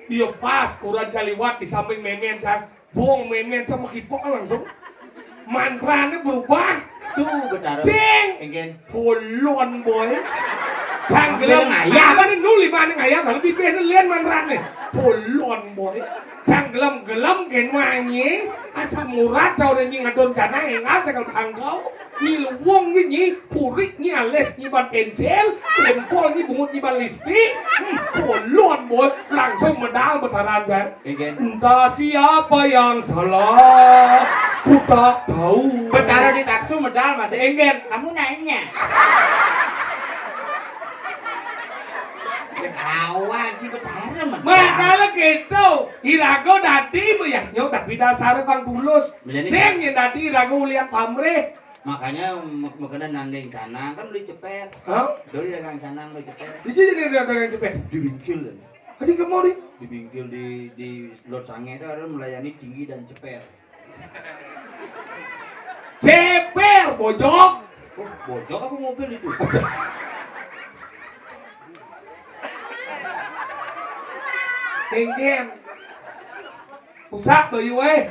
Iya pas, kurang saya liwat di samping memian saya. Bong memian sama kipok langsung. Mantrane berubah. Tuh, Betara. Sing. Engken. Bolon, boy. Sambil ngayah. Apa nih, nuli mana ngayah, kalau bibirnya lian mantrane. Bolon, boy. Cang gelem-gelem gen wangi, asam urat, cau nyi ngadon jana, engal, cakal bangkau, nyi luwung, nyi, nyi, purik, nyi, Alis nyimpan pensil, jempol nyi bungut nyimpan lipstik. Hmm, kolon, Bos, langsung medal Betara jan. Nggih. Entah siapa yang salah, ku tak tahu. Betara di taksu medal, Mas. Nggih. Kamu nanya. Awak si Betara medal. Makanya gitu, iraga dadi meyaknya tapi dasar pang tulus. Menjadi sing yen dadi iraga ulian pamrih. Makanya me-, makanya nanding canang kan beli ceper. Hah? Doi dagang canang beli ceper. Iki jadi dagang ceper. Di bingkil kan. Tadi kamu di? Di bingkil di, di Lot Sange itu ada melayani tinggi dan ceper. Ceper, bojok. Oh, bojok apa mobil itu? Tenggen. Rusak, Bayu, eh.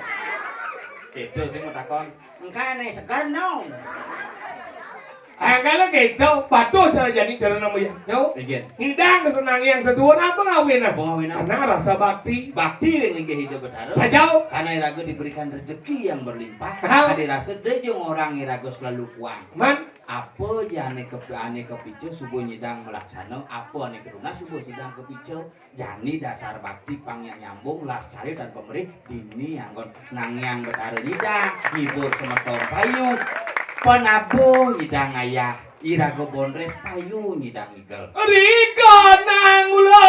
Itu sing mau takon. Engkane seger, no. Ah, kalau gitu, patuh cara jadi cara nama ya. Yo. Nggih. Ngidang kesenangan yang sesuai apa ngawin ah? Ngawin ah. Karena rasa bakti. Bakti yang nggih hidup Betara. Sajau. Karena iraga diberikan rezeki yang berlimpah. Hah? Adi rasa dejong orang iraga selalu kuang. Man. Apa ja ane ke-, ane kepica suba nyidang melaksana, apa ane ketunas suba nyidang kepica. Jani dasar bakti pang nya nyambung las cari tan pemerih dini anggon nangiang Betara nyidang ngibur semeton payu. Penabuh nyidang ayah iraga bondres payu nyidang igel. Rika nang ula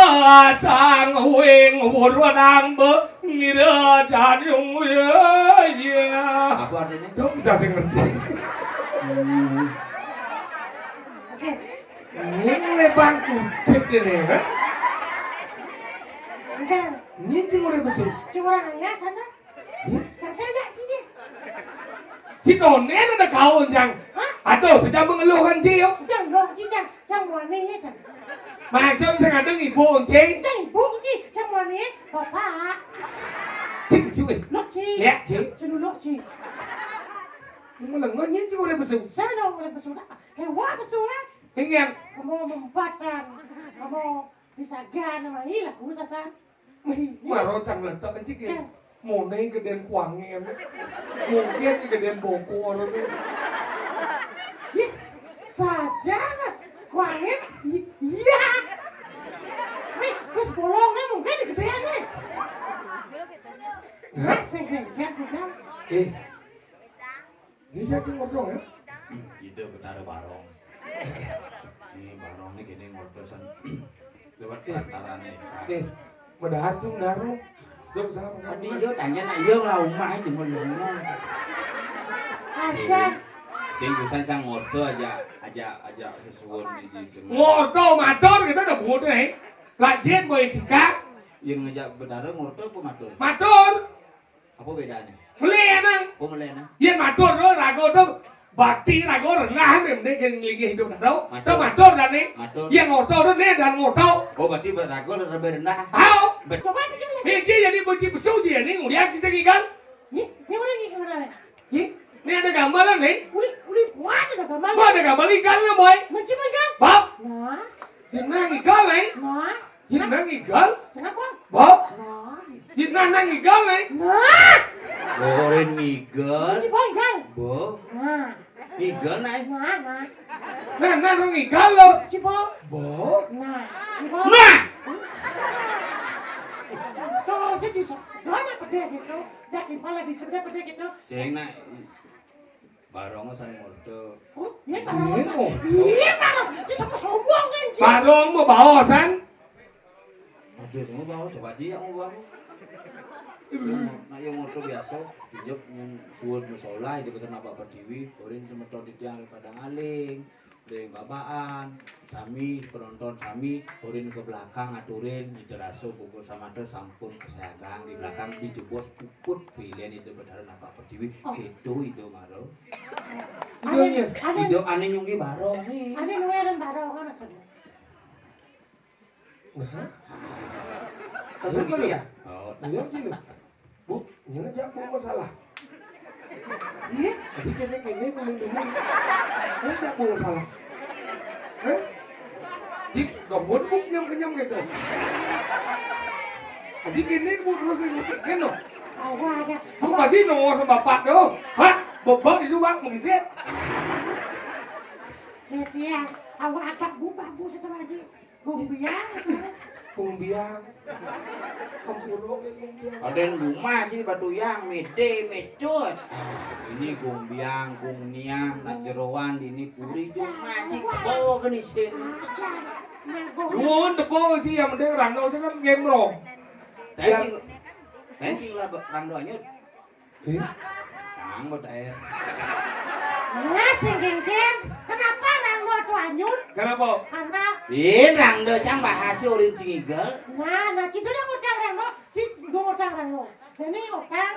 sang wing wurwanang be nira janyung ya ya. Apa artinya? Dong, bisa sing ngerti. Hmm. Oke. Ini mulai bangku cip ini, kan? Enggak. Ini cing udah besar. Cing orang ayah sana. Hah? Cang saya jak sini. Cik Nonen ada kau, Cang. Hah? Aduh, sedang mengeluhkan Cik, yuk. Cang, loh, Cik, Cang. Cang mana ya, Cang? Maksud saya kadang ibu, Cik. Cang ibu, Cik. Cang mana ya? Bapak. Cik, Cik, eh. Loh, Cik. Ya, Cik. Cik, loh, Cik. Ini lengah, ini Cik udah besar. Saya dah udah besar. Kayak wah besar, ya. Ingin. Kamu mempatan. Kamu bisa gana mai lah ku sasan. Maro cang letak cik ya. Eh. Mone gedén kuangen. Mungkin gedén bokor. Ih, saja lah. Kuangen? I-, iya. Wih, terus bolongnya mungkin gedén, wih. Hah? Sing geger juga. Eh. Iya, cing, ngobrol ya. Ida Betara Barong. Ini Barong ini kene ngortosan lewat pantaran nih. Eh, padahal tuh ngaruh. Dok sama. Tadi yo tanya nak yo lah umah aja mau lama. Aja. Sing, sing urusan cang ngorto aja, aja, aja sesuai di, di semua. Ngorto matur kita udah bodoh, eh. Lajin boy tika. Yang ngejak Betara ngorto apa matur? Matur. Apa bedanya? Melih, Nang. Oh, melih, Nang. Yén matur to, raga to, bakti raga rendah, mending yén linggih hidup daro. Matur. To matur, Dani. Matur. Yén ngorto to, né dan ngorto. Oh, berarti raga lebih rendah. Ayo. Bet- Coba pikir ya. Ini jadi bocil besu ji, ini ngulian si sing igal. Ih, ini orang ini gimana nih? Ih, ini ada gambaran nih. Uli, uli, wah, ada gambaran. Wah, ada gambar igal nih, boy. Macam igal. Bab. Nah. Ini igal nih. Nah. Yén nang igal? Sing apa? Bo. Nah. Yén nang, nang igal, né? Nah. Goreng igal. Cibo igal. Bo. Nah. Igal, né? Nah, nah. Nah, nah, nang igal, lo. Cibo. Bo. Nah. Cibo. Nah. Cocok jadi so-, gana pedih gitu. Jadi malah di sebelah pedih gitu. Sing, nak. Barong san ngorto. Oh, iya, barong. Iya, oh. Iya, barong. Cik, sama sombong kan, Cik? Barong mau bawa san. Aduh, semua bawa, coba aja yang mau bawa. Nah, yang ngorto biasa, pinjok yang suwun musola, itu betul napa pertiwi, korin semeton di tiang pada ngaling. Deh, babaan, sami penonton sami, urin ke belakang aturin, Ida Raso pukul samata sampun kesiagang di belakang di jebos puput pilihan Ida Betara Nampak Pertiwi, oh. Gitu Ida Maro. Ane, ane. Ida ane nyunggi barong nih. Ane nyunggi barong, maksudnya. Nah. Satu gitu ya? Oh. Iya, gini. Bu, nyana jak bu masalah. Iya, jadi kene-kene kuning-kuning. Nyana jak bu masalah. Eh? Di dohon bu nyam kenyam gitu. Jadi kene bu terus ini gitu. Aku pasti nongol sama bapak tuh. Hah? Bobot itu, Bang, mengisit. Ini Iya, awak abak bu babu satu lagi. Gumbiang. Gumbiang. Kempuru ke gumbiang. Ada yang rumah sih batu yang mete mecut. Ah, ini gumbiang, gungniang, nak jeroan, ini puri cuma cik tebo ke ni sin. Nah, gumbiang. Duun tebo sih, yang penting rangdo aja kan gemrong. Tencing, tencing lah rangdo anyut. Eh? Sanggup, eh. Nah, sing Kéngkén, kenapa rangdo tu anyut? Kenapa? Karena Ih, rangdo cang bahasa urin sing igel. Nah, nah, cinta dah ngutang rangdo, si gue ngutang rangdo. Ini utang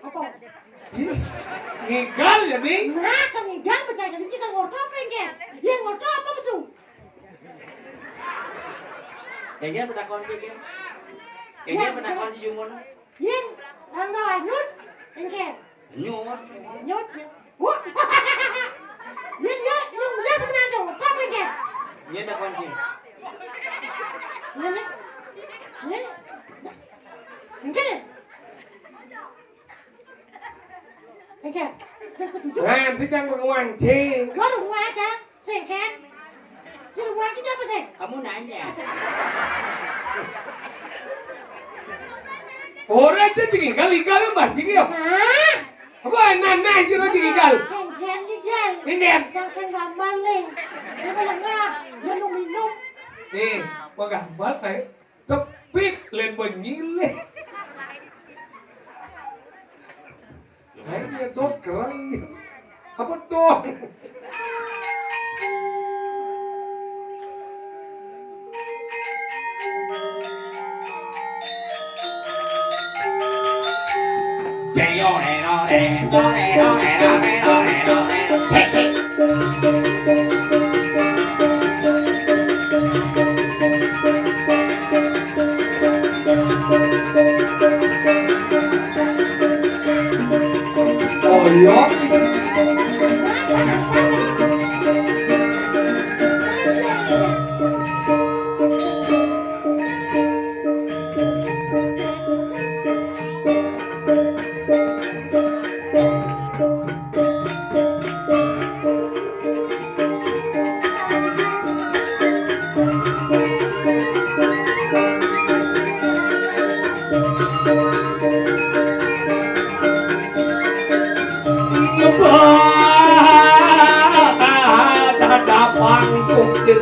apa? Ih, ngigal ya, Ning? Nah, kan ngigal percaya jadi cika ngorto apa, Kéngkén? Ya ngorto apa besu? Kéngkén pernah kunci, Kéngkén? Kéngkén pernah kunci jumun? Yén, rangdo anyut, Kéngkén. Anyut. Anyut, ya. Wah. Yén, ya, ya, udah sebenarnya dong. Apa, Kéngkén? Yén ada kunci. Yén, ya. Yén. Kéngkén, ya? Kéngkén, saya setuju. Nah, si Cang penguan, si. Gua rumah aja. Sing, Kén? Si rumah kita apa, sing? Kamu nanya. Ora aja tinggal, tinggal, Mbah, tinggal. Hah? Apa, nah, nah, si Roji tinggal? Kéngkén tinggal. Tinggal. Cang sing gambar, nih. Dia malah nggak, dia minum. Nih, mau gambar, kayak tepit, lain benyilih. Akhirnya tuh keren. Apa tuh? Oh, iya. Nyembah dadapang sukit.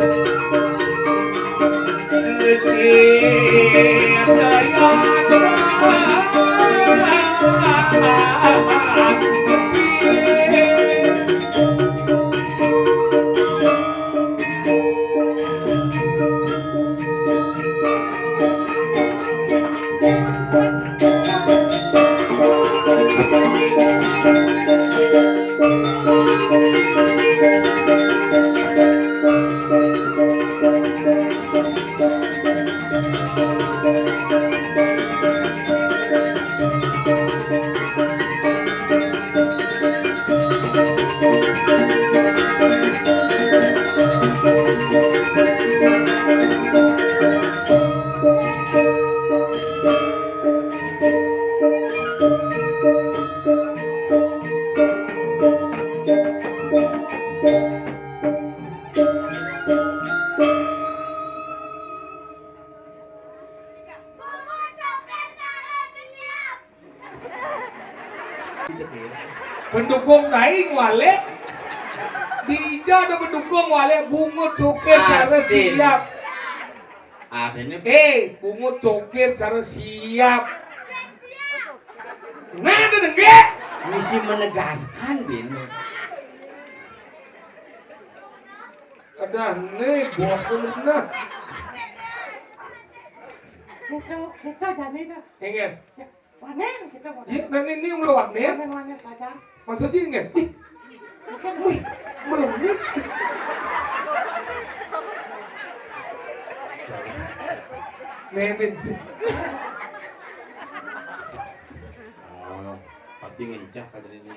Pendukung tai ngwalek. Dija ada pendukung ngwalek bungut sukir cara siap. Artinya, eh, bungut sukir cara siap. Nah, ada dengke. Misi menegaskan, Bin. Ada nih, bosen bener. Kita, kita jadi dah. Ingat. Wanen kita mau. Iya, nah, ini, ini udah wanen. Wanen, wanen saja. Maksudnya ingat. Ih, bukan, wih, melemis. Nemin sih. Oh, pasti ngencah kali ini.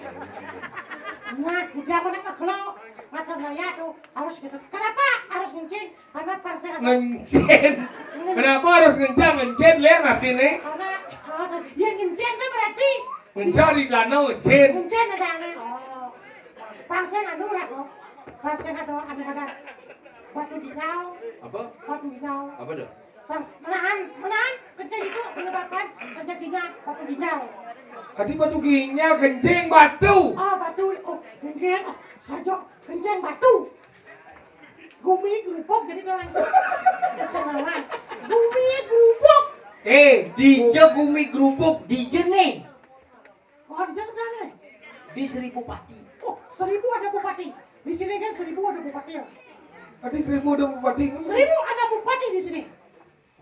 Nah, udah mana kalau mata maya tuh harus gitu. Kenapa harus ngencing? Karena pas saya ngencing. Kenapa harus ngencang? Ngencing, Ler, artinya? Karena, oh, ya ngencing itu berarti ngencang di danau, ngencing. Ngencing di danau. Oh. Pas saya anu lah kok. Pas yang ada, ada, ada batu ginjal. Apa? Batu ginjal. Apa tuh? Pas menahan, menahan kencing itu menyebabkan terjadinya batu ginjal. Tadi batu ginjal, kencing batu. Oh, batu. Oh, kencing. Oh, saja kencing batu. Gumi gerubuk jadi doang. Kesenangan. Gumi gerubuk. Eh, dija gumi gerubuk, dija nih. Oh, dija sebenarnya nih. Di Seribu Pati. Oh, seribu ada bupati. Di sini kan seribu ada bupati ya. Tadi seribu ada bupati. Seribu ada bupati di sini.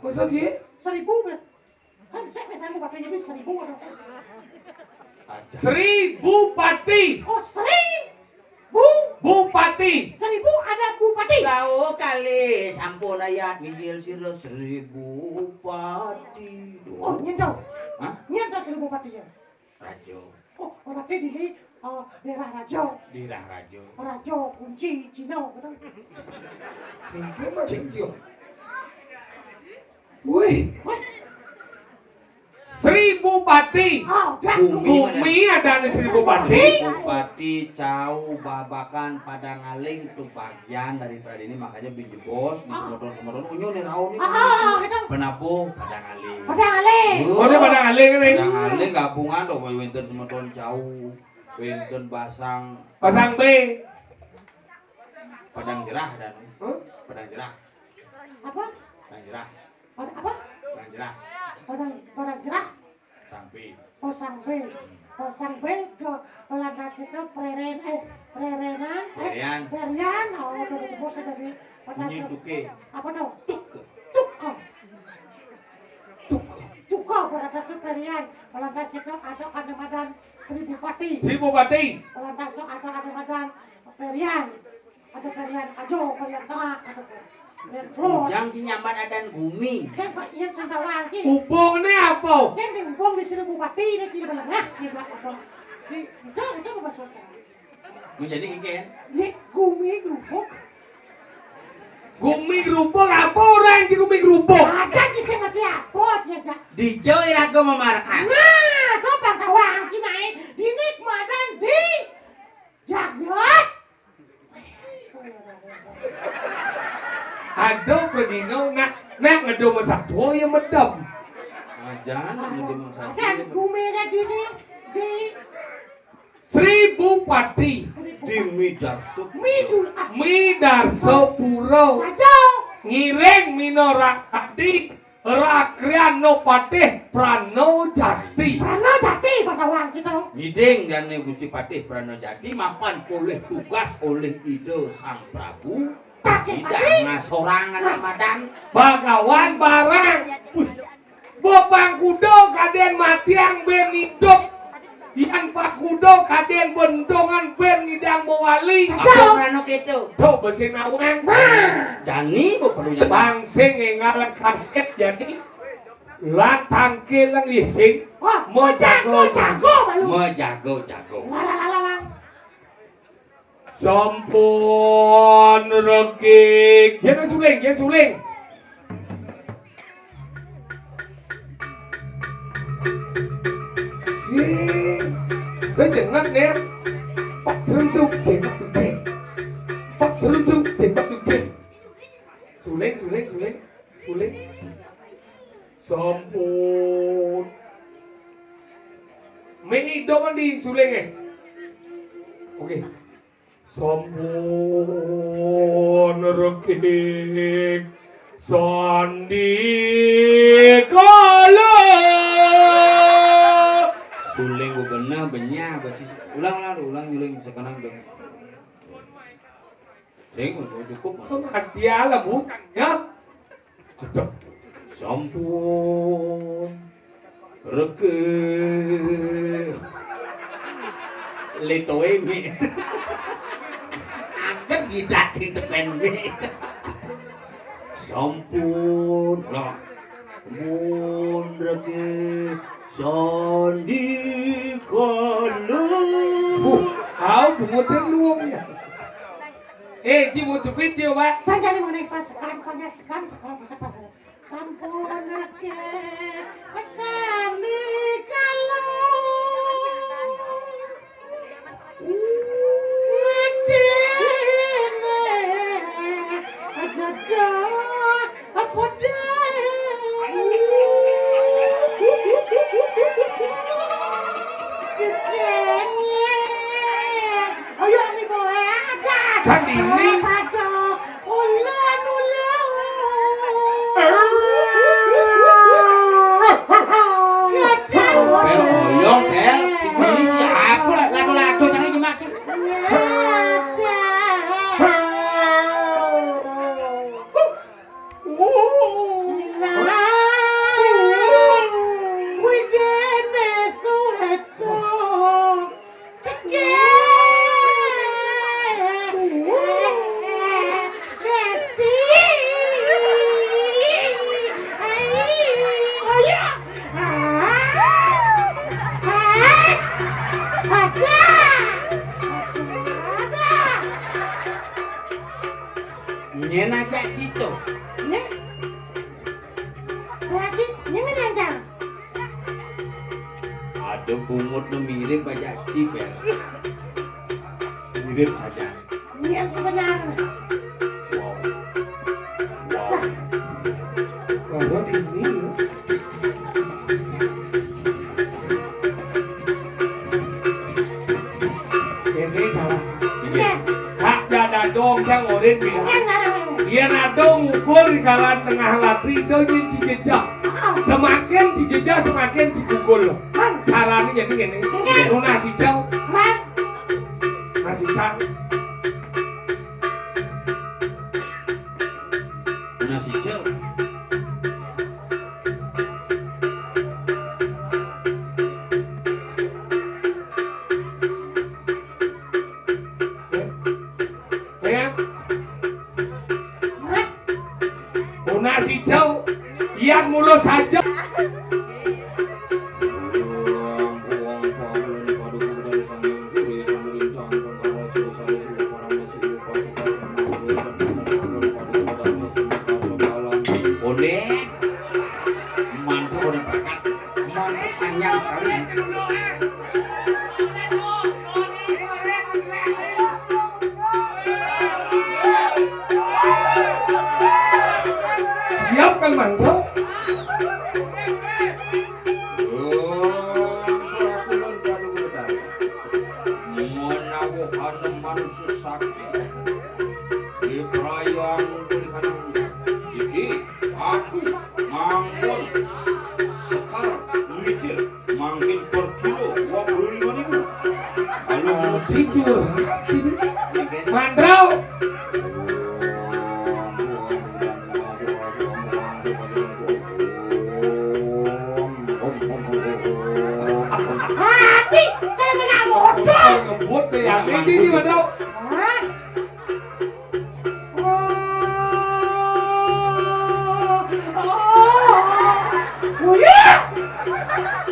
Masa sih? Seribu, Mas. Kan saya biasanya bupati jadi seribu ada. Seribu Pati. Oh, seribu. Bupati. Seribu ada bupati. Tahu kali, sampun ayat ngijil sira seribu pati. Oh, nyendok. Hah? Nyendok seribu patinya. Rajo. Oh, berarti di sini, eh, daerah Rajo. Daerah Rajo. Rajo kunci Cina, gitu. Ini mah Cina. Wih. Wih. Seribu Pati. Oh, dah. Bumi mana? Bumi ada di Seribu Pati. Seribu Pati, Cau, Babakan, Padang Aling, tuh bagian daripada ini, makanya bini bos di Semeton-Semeton unyu nih raun nih. Ah, ah, ah, gitu. Penabuh Padang Aling. Padang Aling. Oh, ini Padang Aling nih. Padang Aling gabungan dong, wénten Semeton Cau, wénten Basang. Basang B. Padang Jerah dan. Hah? Padang Jerah. Apa? Padang Jerah. Pada apa? Padang Jerah. Padang, Padang Jerah. Sampai. Oh, sampai. Oh, sampai ke lantas itu preren, eh, prerenan, eh, Perian. Perian. Oh, jadi bos dari lantas ini itu. Duke. Apa tuh? Tuke. Tuke. Tuke. Tuke, berlantas itu Perian. Lantas itu ada Kademadan Seribu Pati. Seribu Pati. Lantas itu ada Kademadan Perian. Ada Perian Ajo, Perian Tengah, ada Perian Keluar. Ujang si nyambat adan gumi. Saya Pak Ian Santawang ki. Ubung ni apa? Saya di Ubung di Seribu Pati ni, tidak menengah, tidak apa. Di, kita, kita apa maksudnya? Menjadi ikan. Ye, gumi gerubuk. Gumi gerubuk apa orang si gumi gerubuk? Ada si saya ngerti apa, dia tak. Di Jawa iraga memarakan. Nah, tu Pak Tawang si naik, di Nikmadan, di Jagat. Ada pergino nak, nak ngedo masak tua ya medem. Aja nak ngedo masak tua. Kan gumi dah dini di Seribu Pati. Di Midarso. Midul, ah. Midarso Pura. Saja. Ngiring minorak adi. Rakriano Patih Prano Jati. Prano Jati, Pak Tawang kita. Ngiding dane Gusti Patih Prano Jati mapan polih tugas olih Ida Sang Prabu. Pakai tidak patih. Ngasorang anak madan. Bagawan barang. Wih. Bopang kuda kaden matiang ben idup. Yan pakuda kaden bendongan ben ngidang mawali. Saja. Apa anu kitu? Tuh besi nawang. Nah. Jani bu perlu jani. Bang sing nginggalan kasih jani. Lan tangkil lan ising. Wah, mejago jago malu. Mejago jago. Lah, lah, lah, lah, lah. Sampun rekik. Jangan suling, jangan suling. Sing. Weh, jengat, Nek. Pak Jeruncuk, jengat, Cing. Pak Jeruncuk, jengat, Cing. Suling, suling, suling, suling. Sampun. Mik idong di suling, eh. Oke. Sampun rekik sandikala. Suling bebenah benyah bacis. Ulang lah, ulang nyuling sekarang dong. Sing, cukup. Hadiah lah, Bu. Ya. Sampun. Reke. Letoe mi. Aget gidak sing tepen mi. Sampun. Lah. Mun reke sandikala. Buh, au bungut luwung ya. Eh, ci mau cepit ci, Pak. Jangan mengenai pas sekarang, pokoknya sekarang, sekarang, pas, pas. Sampun rekik sandikala. Mati. Nyén ajak cito. Nyén. Wajib, nyén ngenyang. Ada bungut nu mirip ajak cipél. Mirip saja. Iya sebenarnya. Wow. Wow. Baru ini. Ini salah. Iya. Hak dada dong yang orin bilang. Iya, nada ngukur di kalangan tengah latri, itu jeung cicecah. Semakin cicecah, semakin cikukur. Caranya jadi gini. Iya. Nunas hijau. Nunas hijau. Nunas hijau. Ya. Ya. Nunas hijau. Yang mulus saja. Unik. Mantu udah berangkat. Mantu panjang sekali. Siap, Kang Mantu. Oh, aku nun kadu gedang. Menawa ana manusa sakti. Di perayaan kulikan iki, aku manggon sekar mitir mangkin per kilo dua puluh lima ribu. Kalau musim curhat ini. Mandro. Hati, cara nggak bodoh. Ngebut deh, ya, ini sih, Mandro. Hah? Oh, oh, oh, ya.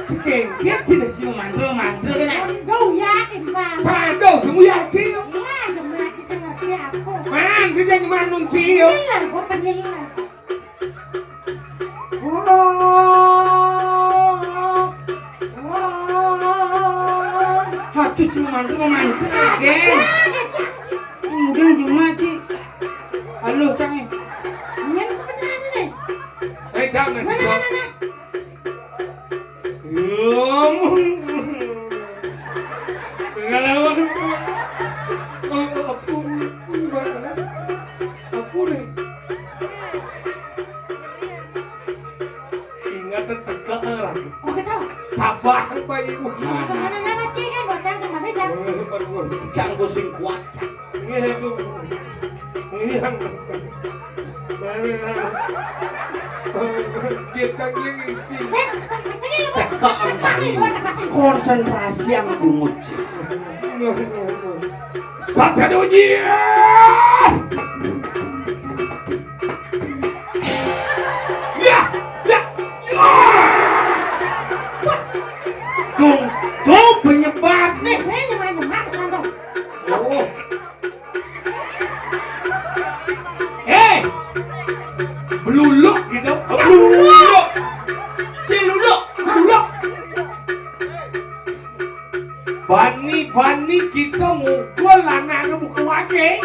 Cekengkit, cina si mantra, mantra kena. Aduh, yakin, Bang. Aduh, semua yakin. Iya, cuma lagi saya ngerti aku. Man, sih jadi manun cium. Iya, gua pengen. Aduh, cuma mantu, mantu, deh. Kemudian cuma, Ci. Halo, Cang. Yang sebenarnya nih. Eh, Cang, nasi. Mana, mana, mana? Ngomong. Pengalaman. Oh, aku, aku, aku nih. Ingat teka lagi. Oh, kita. Tabah, Pak Ibu. Mana? Mana, mana, Ci, kan bocah sama dia, Cang. Oh, Pak Ibu. Cang, gua sing kuat, Cang. Iya, itu. Iya. Mana, mana. Cek kaki isi. Set, teka lagi. Konsentrasi yang bungut, Cang. Saja doji. Ya, ya. Wah. Dung, dung penyebab nih. Ini main, main, main, main. Oh. Eh, beluluk gitu. Beluluk. Ciluluk. Beluluk. Bani-bani kita mukul anaknya buka wajah.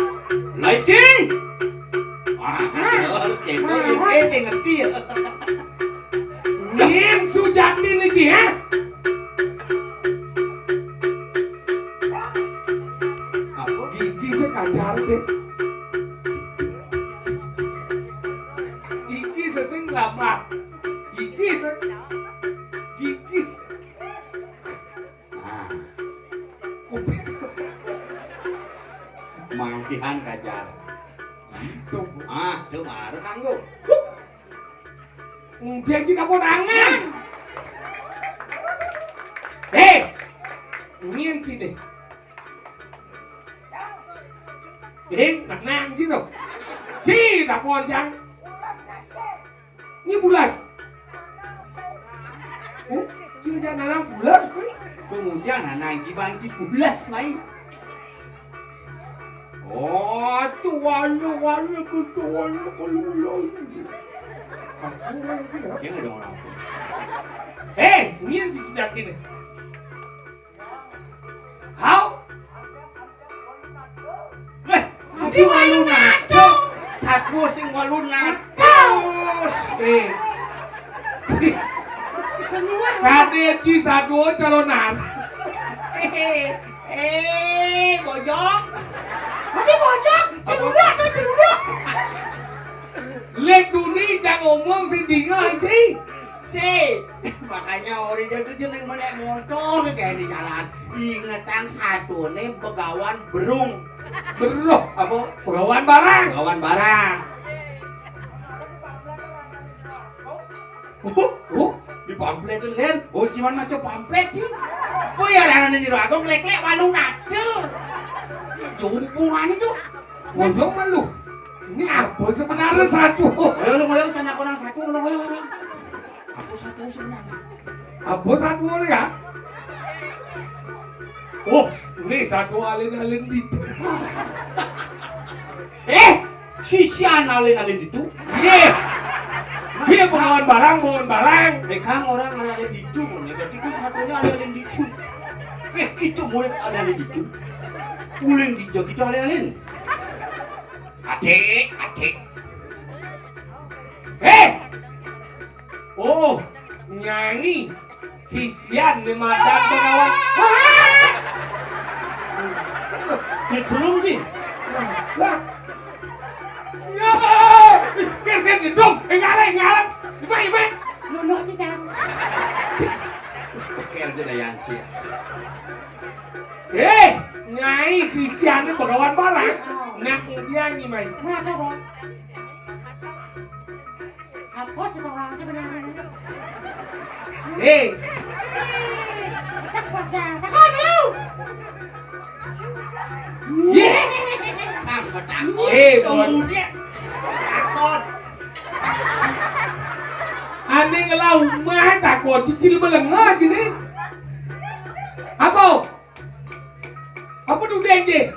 Lagi. Ah, harus gitu. Eh, saya ngerti ya. Nyén sujati nih, Ci, ha? Apa? Gigi sekajar deh. Gigi sesing lamat. Gigi se gigi se Nah. Kuping. Mangkihan kajar. Tuh. Ah, coba ada kanggo. Enggak sih kamu tangan. Eh, nyén sih deh. Eh, tenang sih tuh. Si, tak konjang. Ini bulas. Oh, sing aja nanang bulas kuwi. Kemudian nanang jibanci bulas mai. Oh, tuh, walu, walu, kutu, walu, kalu, walu. Aku main sih, ya. Dia udah ngapa? Eh, ini yang si sebelah kiri. Hau? Eh, ini walu nado. Satu sing walu nado. Eh. Kade ci satu calon nado. Eh, eh, bojok. Oke, bojok. Celuluk, tuh, celuluk. Lek duni, jangan ngomong sing dinga, Ci. Si, makanya ori jadu jeneng menek motor kayak di jalan. Ingetang satune begawan berung. Berung. Apa? Begawan barang. Begawan barang. Oh, oh, di pamflet tuh, Len. Oh, cuman maca pamflet sih. Oh ya, rana jero aku ngelek-lek walu nado. Jauh hubungannya tuh. Ngomong malu. Ini apa sebenarnya satu? Ayo lu ngoyong, cana konang satu, lu ngoyong, ngoyong. Apa satu sebenarnya? Apa satu ini ya? Oh, ini satu alin-alin di. Eh, sisian alin-alin itu. Iya. Dia bawaan barang, bawaan barang. Eh, Kang, orang alin-alin itu, berarti kan satunya alin-alin itu. Eh, kita murid alin-alin itu. Uling di jok itu alin-alin. Adik, adik. Eh! Oh, nyanyi. Sisian di madan pengawan. Wah! Ini dulu sih. Masa? Ya! Kan, kan, dong. Enggak, enggak. Iba, iba. Nunuk aja, Cang. Oke, aja dah, Yansi. Eh, nyai sisiannya begawan barang. Oh. Nak dia nyi mai. Kenapa, Bang? Apa sih, Bang, sebenarnya? Eh. Tak kuasa. Takut lu. Ye. Sama takut. Eh, Bang. Takut. Ane ngelau mah takut cicil melengah sini. Apa? Apa tu deng je?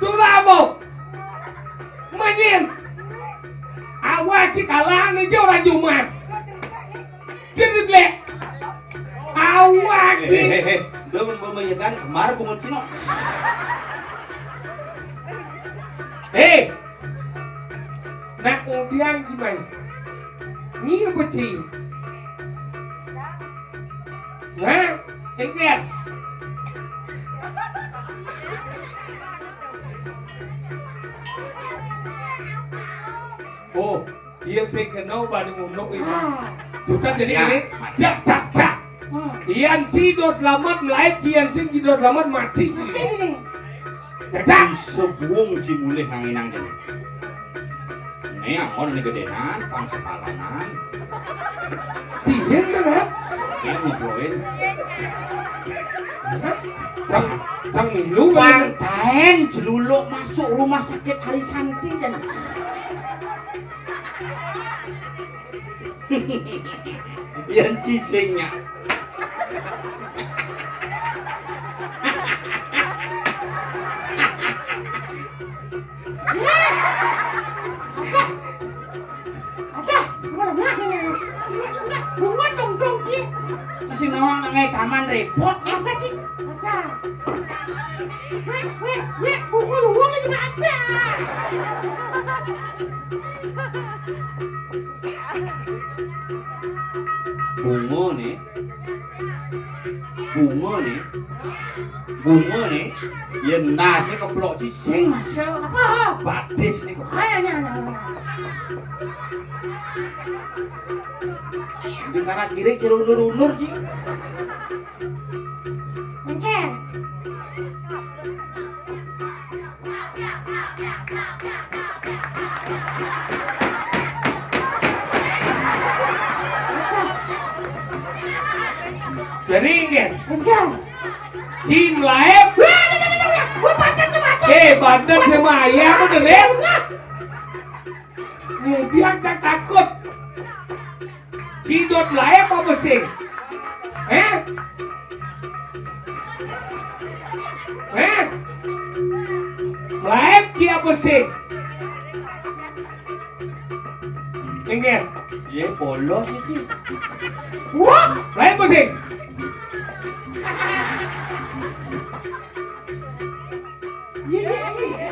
Tu lah apa? Manyin. Awak cik kalah ni je orang jumah. Cik ni blek. Awak cik. Eh, eh, eh. Dia pun memenyekan kemar bungut cino. Eh. Nak udiang si mai. Ni apa cik? Hah? Engket. Oh, iya sing kena bani ngunduk ini. Ah. Sudah jadi ya, ini. Cak, cak, cak. Hmm. Ian ci dot selamat, melaib ci Ian sing ci dot selamat, mati ci. Mati ini. Cak, cak. Di sebuung ci mulih nganginang jadi. Ini angkon ini gedenan, pang sepalanan. Pihin kan, ha? Ini ngobroin. Hah? Sang, sang milu kan? Pang taen celuluk masuk rumah sakit Hari Santi kan. Yang cisingnya. Ada, ada, ada, ada. Bunga dong, dong, sih. Sing nawang nang taman repot, apa sih? Ada. Weh, weh, weh, bunga luwung aja ada. Bunga nih. Bunga nih. Bunga nih. Yen nase keplok ci sing masuk. Apa? Batis nih kok. Ayo, ayo, ayo, ayo. Di kanan kiri ci undur-undur ci. Menceng. Jadi, nggih. Enggak. Cim laep. Wah, ada, ada, ada, ada. Wah, banten sama ada. Eh, banten sama ayam, bener, ya? Enggak. Kemudian kan takut. Sidot laep apa sing? Eh? Eh? Lain ki apa sih? Inggih. Yé, polos iki. Wah, lain apa sih? Iya, iya, iya.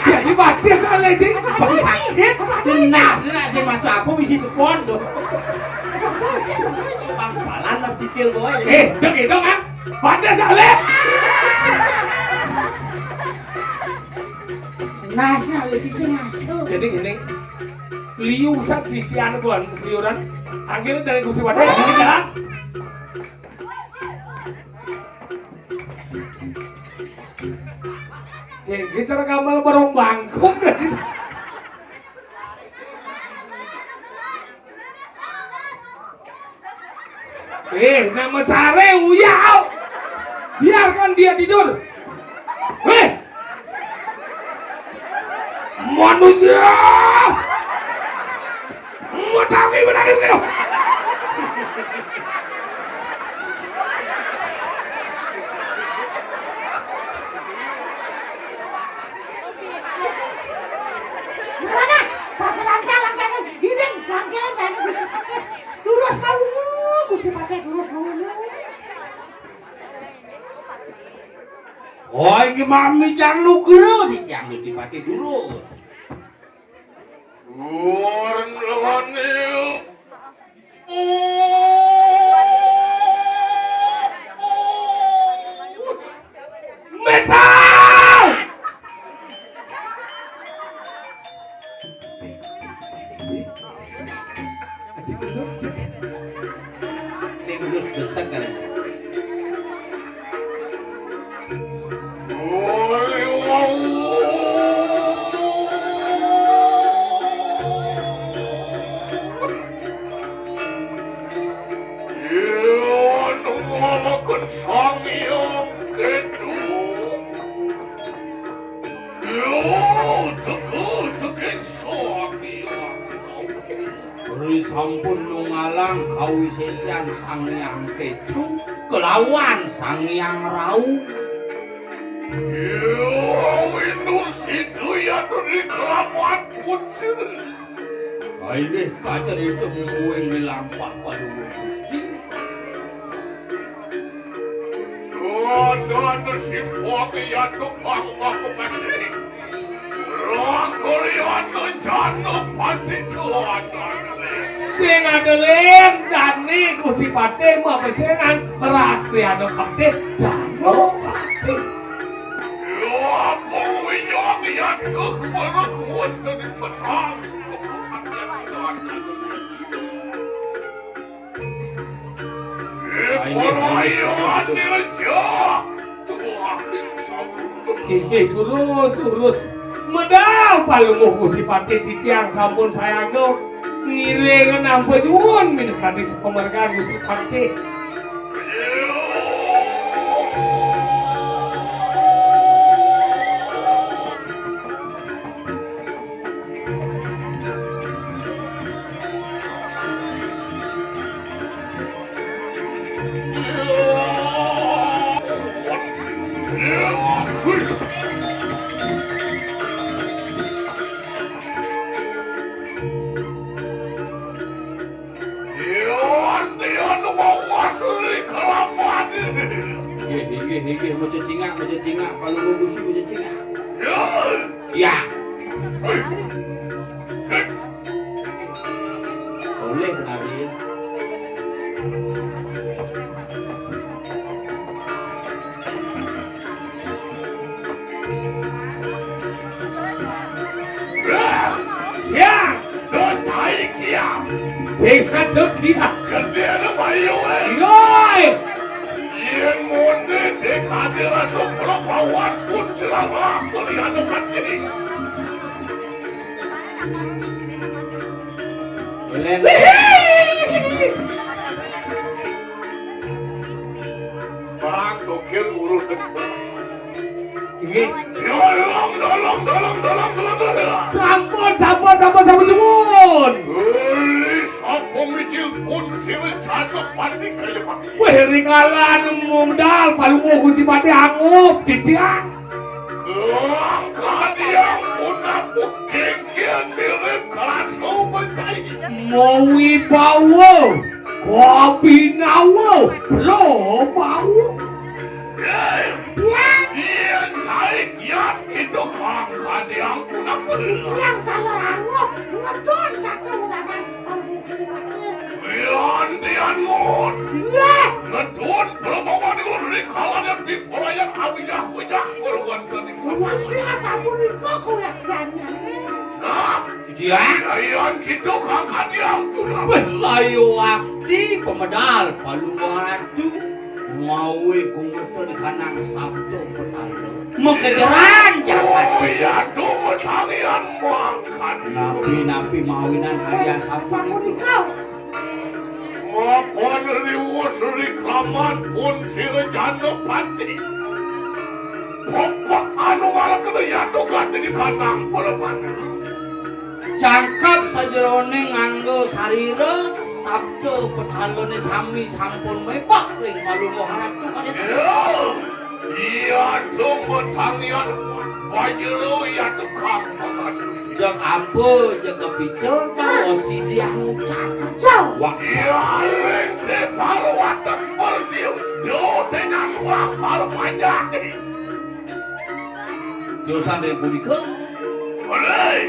Jadi batis oleh sih. Sakit. Nas, nas sing masuk aku isi spon tuh. Pangpalan nas dikil bawa. Eh, dong itu kan. Batis oleh. Nas, nas, lagi sih masuk. Jadi gini, liu sak sisian kon, seliuran. Akhirnya dari kursi wadah, jadi jalan. Ya, iki cara gamal barong bangkok dari. Eh, nama sare uyau. Biarkan dia tidur. Weh. Manusia. Metangi, metangi, metangi. Mana? Pas langkah-langkahnya, ini langkahnya banyak. Durus mau, Gusti Patih, durus mau. Oh, iki mami cang nugra di tiang Gusti Patih durus. Nuwun lewani. Metal! Adik terus, Cik. Sing terus besek kan. Yen ngalaken Sang Hyang Ketu, yo teka teka Sang Hyang Ketu. Ri sampun nungalang kawisésan Sang Hyang Ketu kelawan Sang Hyang Rau. Yo windu situ yatri kelawan kucing. Inggih kacarita mungguing di lampah Palungguh Gusti. Duh, duh, duh, simpang yatu pang mapukasi. Roh kulian jana pati tuan. Sing ada lén dani Gusti Patih mapesengan rakyat Patih jana pati. Ya, pengwinyang yatu berkuat jadi petang. Inggih, urus, urus. Medal Palungguh Gusti Patih titiang sampun sayaga. Ngiring nampa nyuwun minakadi sapamargan Gusti Patih. Tian, tian, wawas ri kalapan. Inggih, inggih, inggih, mencecingak, mencecingak, Palungguh Gusti mencecingak. Ya. Ya. Hei. Hei. Boleh menawi. Ya, do cai kia. Sing ada kia. Gedene payu, eh. Yoi. Yen muni dikade rasa pelapawan pun ceramah kuliah mati. Boleh. Bang, sokir urusan. Inggih. Tolong, tolong, tolong, tolong, tolong, tolong. Sampun, sampun, sampun, sampun, sampun. Uli sapa Mijil pun silih jana pati kaya mati. Wéh, ring kalan medal, palungguh Gusti Patih angup, titiang. Langkah tiang punapu genggen mirip kalasu mencai. Mawibawa, kabinawa, prabawa. Yén, yén cai kian kita kang kadiang punapu. Yang taler angup, ngedon kata undangan. Wiantian muhun. Inggih. Ngedun Prabawa niku rikalaning dipelayan awijah-wijah ngurwantening. Wiantian sapunika kuyak danyane. Nah, Jiang. Wiantian kita kang kadiang punapu. Wéh, sayuwakti pamedal palungguh ratu. Mawi kumuta di kanang sabda petala. Makejeran jagat. Oh, iya, dumetangian mangkana. Napi-napi mawinan kalian sampun. Sapunika. Mapan riwus riklaman pun sira jana pati. Pokok anu malakena yatu gati di kanang permana. Jangkep sajeroning nganggo sarira, sabda petalane sami sampun mebak ring palungguh ratu kade. Ya, iya, tumetangian, pajero, ya, tukang pangasuh. Jeg apa, jeg kapica, baos sidi anu ucap saja. Wah. Ya, lengke parwatan perdiu, yo, dengan wah, parpanjati. Terusan ring punika. Hei!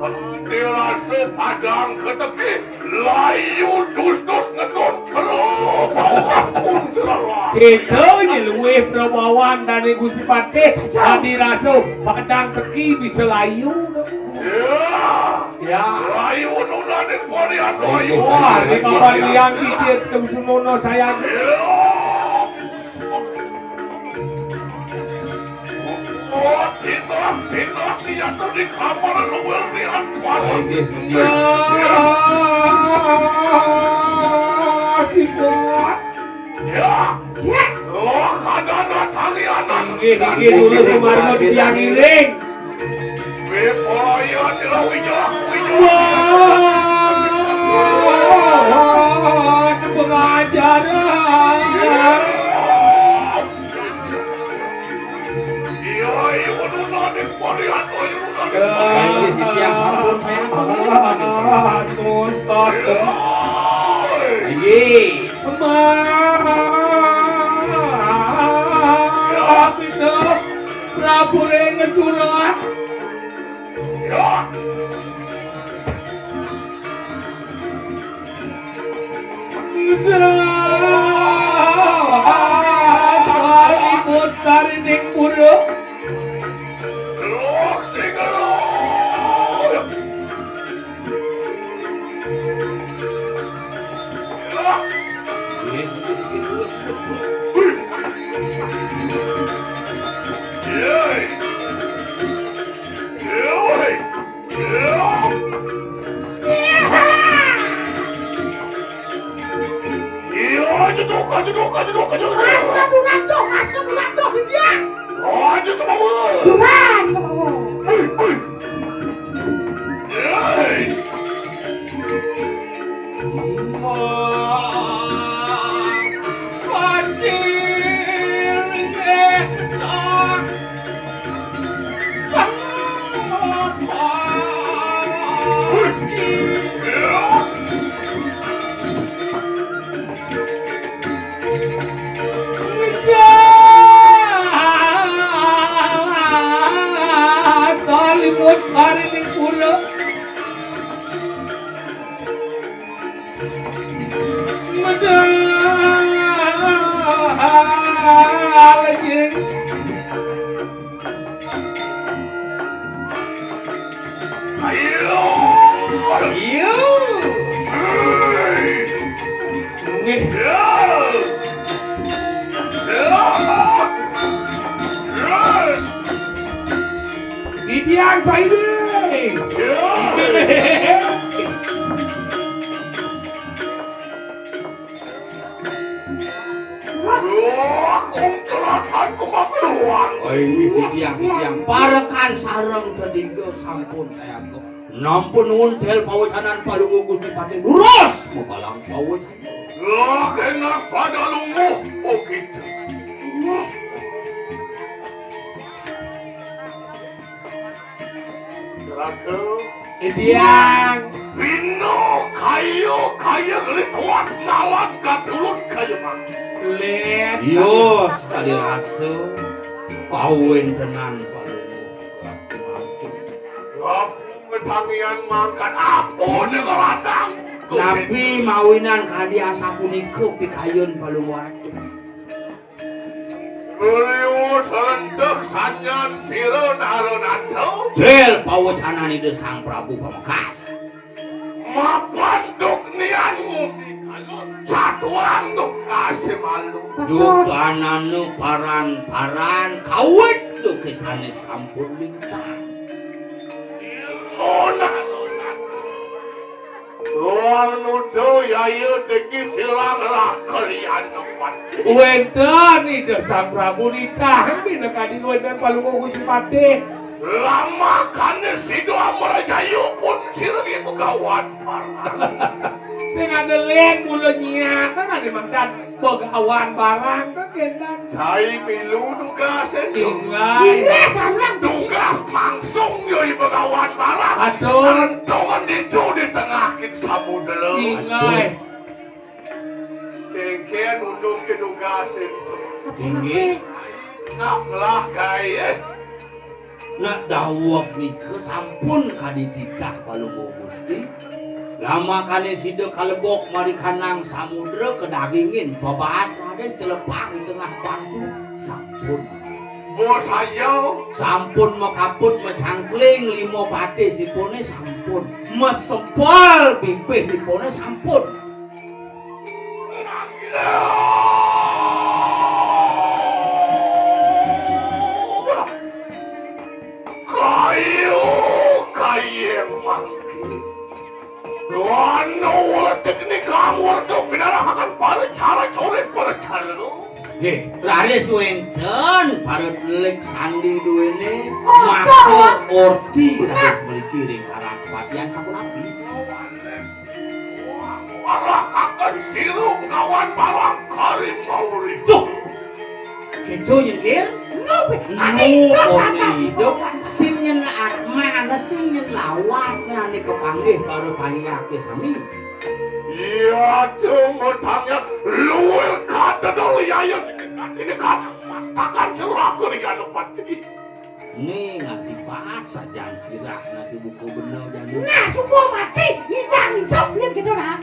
Kanthi rasa padang keteki, layu dus-dus ngedon. Aduh, bawah pun celala. Kita nyeluih prabawan dane Gusti Patih, kanthi rasa padang teki bisa layu. Ya. Ya. Layu nunaning porian layu. Wah, di kapan liang titit ke sunono sayang. Ya. Oh, tindak, tindak, dia tuh di kamar luar di Anwar. Inggih, inggih. Ya, si Bot. Ya. Ya. Oh, kadana tangi anak. Inggih, inggih, dulu sumarmo titiang ngiring. Wipaya, jero, wijak, wijak. Wah, pengajaran. Iya, iya, bener, Raden. Malihat, oh, iya, bener, Raden. Malihat. Inggih, titiang sampun, saya tahu, Raden. Aduh, satu. Iya. Inggih. Mas, itu Prabu Rengga Surat. Iya. Salibut karining pura. Iya, jeduk, jeduk, jeduk, jeduk. Masa durando, masa durando di dia. Aja sama gua. Duran sama gua. Hei, hei. Hei. Salimut karining pura. Medal jing. Ayo. Ayo. Hei. Nggih. Ya. Ya. Ya. Bibian saiki. Ya. Wah, kung telah Aku mau keluar. Oh, ini titiang, titiang. Parekan sareng tetiga sampun sayaga. Nampun nuwun, Dél pawecanan Palungguh Gusti Patih. Durus mabalang pawecanan. Lah, enak pada lungguh, oh gitu. Inggih. Raka. Titiang. Bina kaya, kaya gelit was nawan katulut kaya mang. Lét. Iya, sekali rasa. Kawéntenan Palungguh. Rap, ketangian mangkat apa nih kelatang? Napi mawinan kadi asapunika pikayun Palungguh Ratu? Beliau selentuk sanyan sira nalon anta. Dél pawecanan Ida Sang Prabu pamekas. Mapan duk nian ngudi kalon satuan duk kasih malu. Duk anane paran-paran kawit duk kisane sampun lintang. Sira nalon anta. Luang nuduh yaya deki silang lah kalian tempat. Wénten Ida Sang Prabu nitah bina kadi wénten Palungguh Gusti Patih. Lamakane sida Amrajaya pun sirgi begawan parang. Sing ada lén mula nyiatang ane mangdan. Begawan barang to kénten. Cai milu tugas itu. Inggih. Inggih, sareng. Tugas langsung yoi begawan barang. Aduh. Rentungan itu di tengah kin samudra. Inggih. Tengken untuk ke tugas itu. Inggih. Nak lah kai, eh. Nak daweg nika sampun kadi titah Palungguh Gusti. Lamakane sida kalebok marikanang samudra kadagingin pabaat raris celepang di tengah bangsu. Sampun. Bos ayo. Sampun makaput macangkling lima patih sipune sampun. Masempal bibih sipune sampun. Kayu, kayu mangke. Duana uletik nikang werda pinarahaken para cara coret para calo. Nggih, raris wénten para telik sandi duwene maka orti raris mriki ring karang kepatihan sapunapi. Arah kakang siru ngawan barang karim mauri. Duh. Gitu nyengkir? Nopo? Nu one idup sing nyen atmane sing nyen lawat ngane kepanggih karo panyake sami. Iya, cuma tanya luwir kata dulu ya, ya, ini kata mastakan seluruh aku di Ganopati. Ning nganti paat sajan sirah nganti buka bener jani. Nah, sumpah mati, ngidang idup yen gitu nah.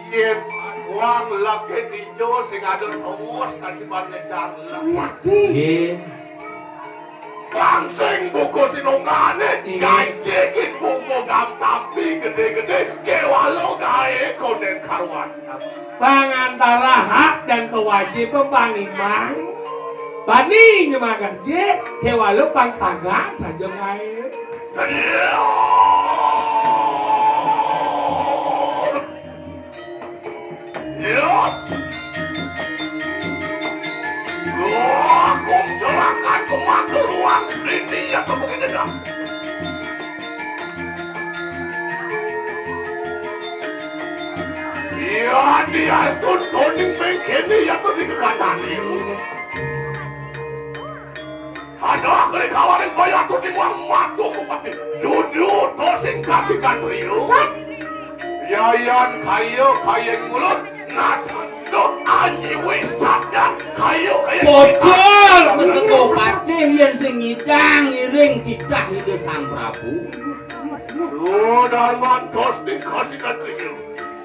Yen wong leke dijo sing ada tongos katiban ngejang lek. Laki. Nggih. Bang sing buka sinongane, nggih, gaji ki buka gam tapi gede-gede, kewalo gae konden karuan. Pangantara hak dan kewajiban Bang Imang. Bani nyemagah je, kewala pang tagak saja ngae. Ya. Wah, kok celaka kemaka ruang ini ya kok begini dah. Iya, dia itu toning mengkene ya tuh di kekatane. Ada kali kawaring bayar tuh di uang matu kumpati. Jujur to sing kasih katrio. Yayan kayo kayeng mulut. Natan do anyi wisatnya kayo kayeng. Bocor kesepuh patih yen sing ngidang ngiring titah Ida Sang Prabu. Lo darman tos ning kasih katrio.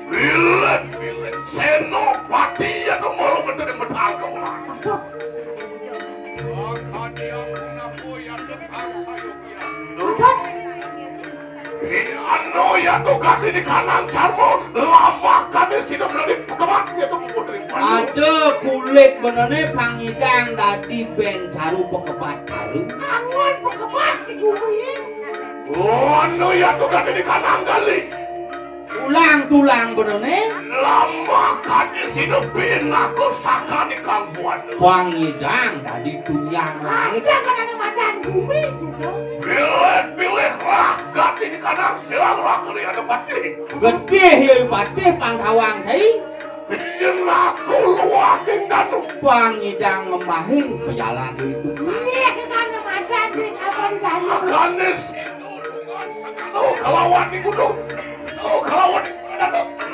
Bilet, bilet. Senopati ya kemoro betul yang betal kemoro. Makanya aku napo ya tentang saya kira. Anu ya tuh kati di kanan carmo. Lama kati sida berani pekemat ya tuh putri. Ada kulit benene pangidang dadi ben caru pekebat caru. Angon pekebat di kuwi. Anu ya tuh kati di kanan kali. Tulang-tulang bener né. Lama kadi sinepin aku sakani kang buana. Pangidang dadi tunjang langit. Ada kan anu madan bumi gitu. Bilih-bilih ragat ini kadang silang raga di ada patih. Getih ya patih pangkawang cai. Bikin aku luah king danu. Pangidang ngembahing pejalan itu. Iya, ke kana madan duit apa di danu. Makanis. Oh, kalawan di gunung. Oh, kalawan di gunung.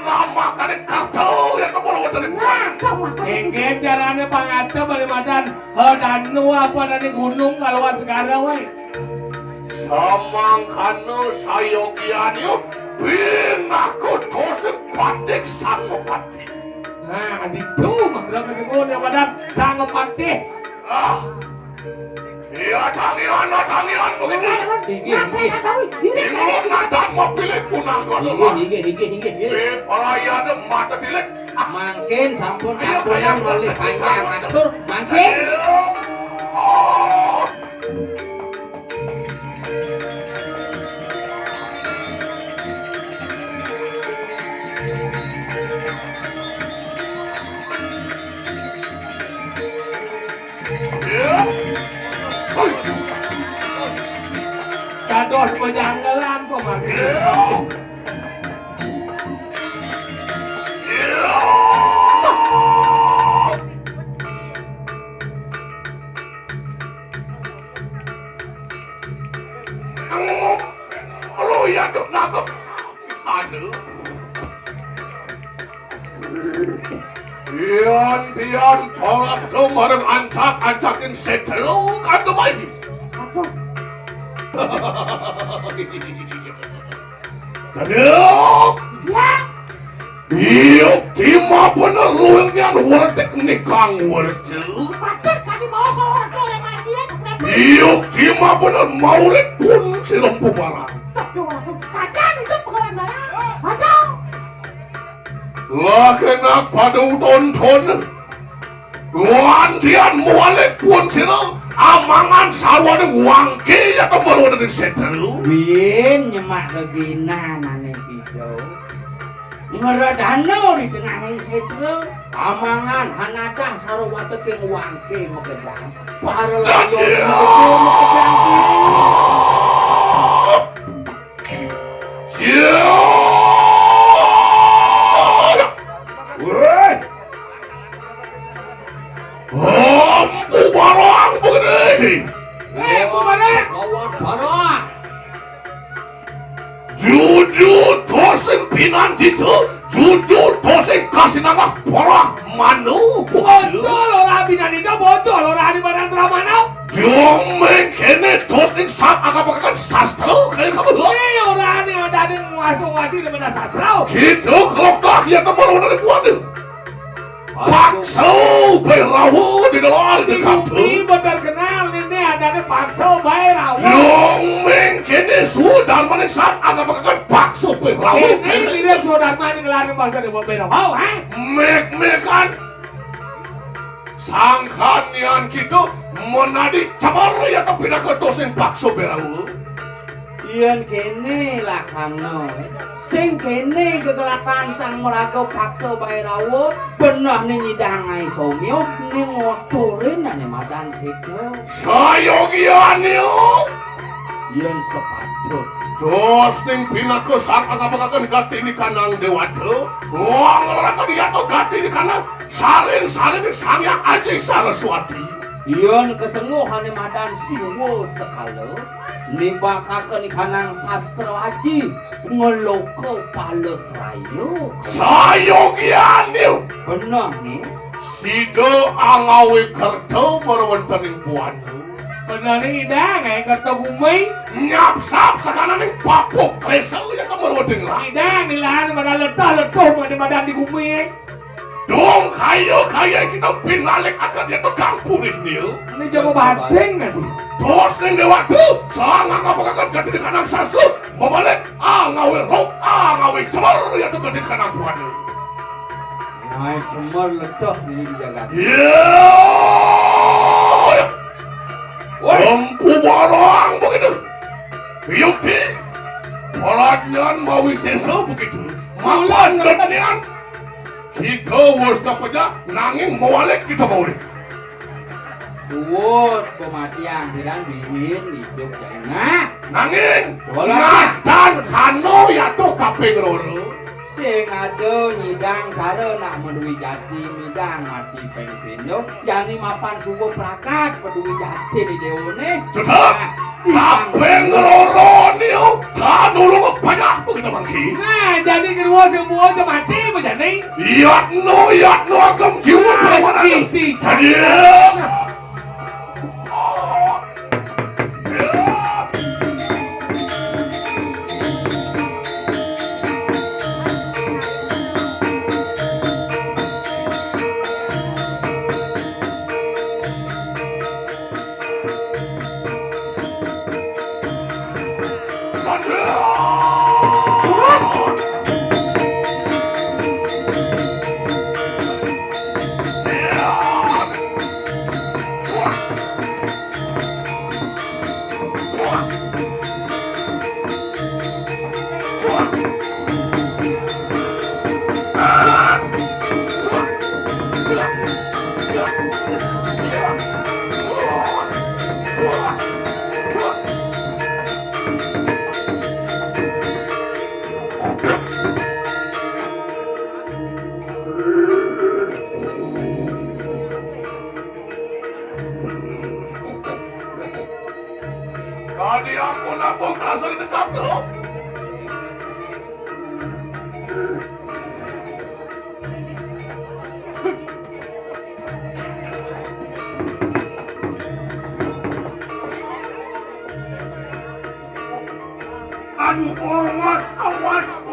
Nama kali kartu yang kepala wadah di. Nah, tuh, makanya. Engké carané pangadep bali madan. Hé, danu apa dadi gunung kalawan segara waé. Samangkana sayogiannya pinaku dosa batik sang mepati. Nah, ditu mah udah kesebut ya madan sang mepati. Ah. Iya, tangian, tangian begitu. Inggih, inggih. Ini mau ngatak mau pilih punang dua semua. Inggih, inggih, inggih, inggih. Di perayaan mata dilik. Mangkin sampun sampunang malih panjang atur, mangkin. Dados pejanggelan kok mangkin. Lu ya dok nangkep. Sana. Yan tian tolak tu marang ancak-ancakin setruk atau mai. Apa? Taduk. Ya. Yuk tima bener luwih nian werdik nikang werja. Pater kami bawa seorang orang margia sebenarnya. Yuk tima bener maurit pun si lempu barang. Saja hidup pegawai barang. Aja. Lah kena pada utonton. Wandian mualik pun sira amangan sarwane wangke ya kembali wonten ing setra. Win nyemak gegina nane pido. Ngeredano di tengahing setra. Amangan hanadah sarwa teking wangke megedang. Para layon megedang. Siap! Weh! Ampu barang begini. Eh, Ampu barang. Kawan barang. Juju tosing pinandita, juju tosing kasinanggah parah manu. Bocol ora pinandita, bocol ora di badan pramana. Jong mengkene tosing sak agamakan sastra kaya kamu. Eh, ora ane adane ngwasu-ngwasi di badan sastra. Gitu kalau dah ya teman udah dibuat. Paksa Bhairawa di dalam di kartu. Bumi bener kenal ini adanya Paksa Bhairawa. Jong mengkene sudah maning sak agamakan Paksa Bhairawa. Ini tidak sudah maning ngelarang bahasa di Bhairawa, ha? Mek-mekan. Sangkan nian kita menadi cabar ya tapi nak tosing Paksa Bhairawa. Yen kene laksana, sing kene gegelakan Sang Maraga Paksa Bhairawa, benehne nyidang Ai Somya, ning ngotorin ane madan sitra. Sayogiane. Yen sepatut. Dos ning pinaka sang angapangaken Gatini Kanang Dewata, wong ngleraken yata Gatini Kanang saring-saring Sang Hyang Aji Saraswati. Yen kesenguhane madan Siwa sekala, nibakaken ikanang sastra aji, ngeloka palesraya. Sayogiane. Beneh, nih. Sida angawe kerta mara wonten ing buana. Beneh, nih, Ida, ngae kerta gumeng. Nyapsap sakananing papuh klesa ya ka mara wonten ing. Ida, nilahan pada letah-letuh, pada madan di gumeng. Dong kaya-kaya kita pinalik akan dia tukang purih nih. Ini jago bating nanti. Terus ning dewata, sangang apa kakak jadi di kanang sasu, membalik, ah, ngawe rok, ah, ngawe cemer, ya tuh jadi kanang buana. Ngawe cemer letah ini di jagat. Iya. Woi. Empu barang begitu. Yukti. Peranyan mawi sesa begitu. Apa sedot nian? Kita wus kapejah, nanging mawalik kita mawalik. Suud pematian pidan biin idup jana. Nanging, coba lah. Ngadan kano yatuh kaping roro. Sing ada nyidang cara nak madui jati, midang mati ping pindho. Jani mapan suba prakat padui jati di déwané. Sudah. Nah, kaping roro niu, tan nulung payah begitu mangkin. Nah, jani kedua semua aja mati apa jani? Yatno, yatno agam jiwa permanen. Isi. Hadir. Kadi ampun, ampun, kerasa ditekap tu. Aduh, awas, awas.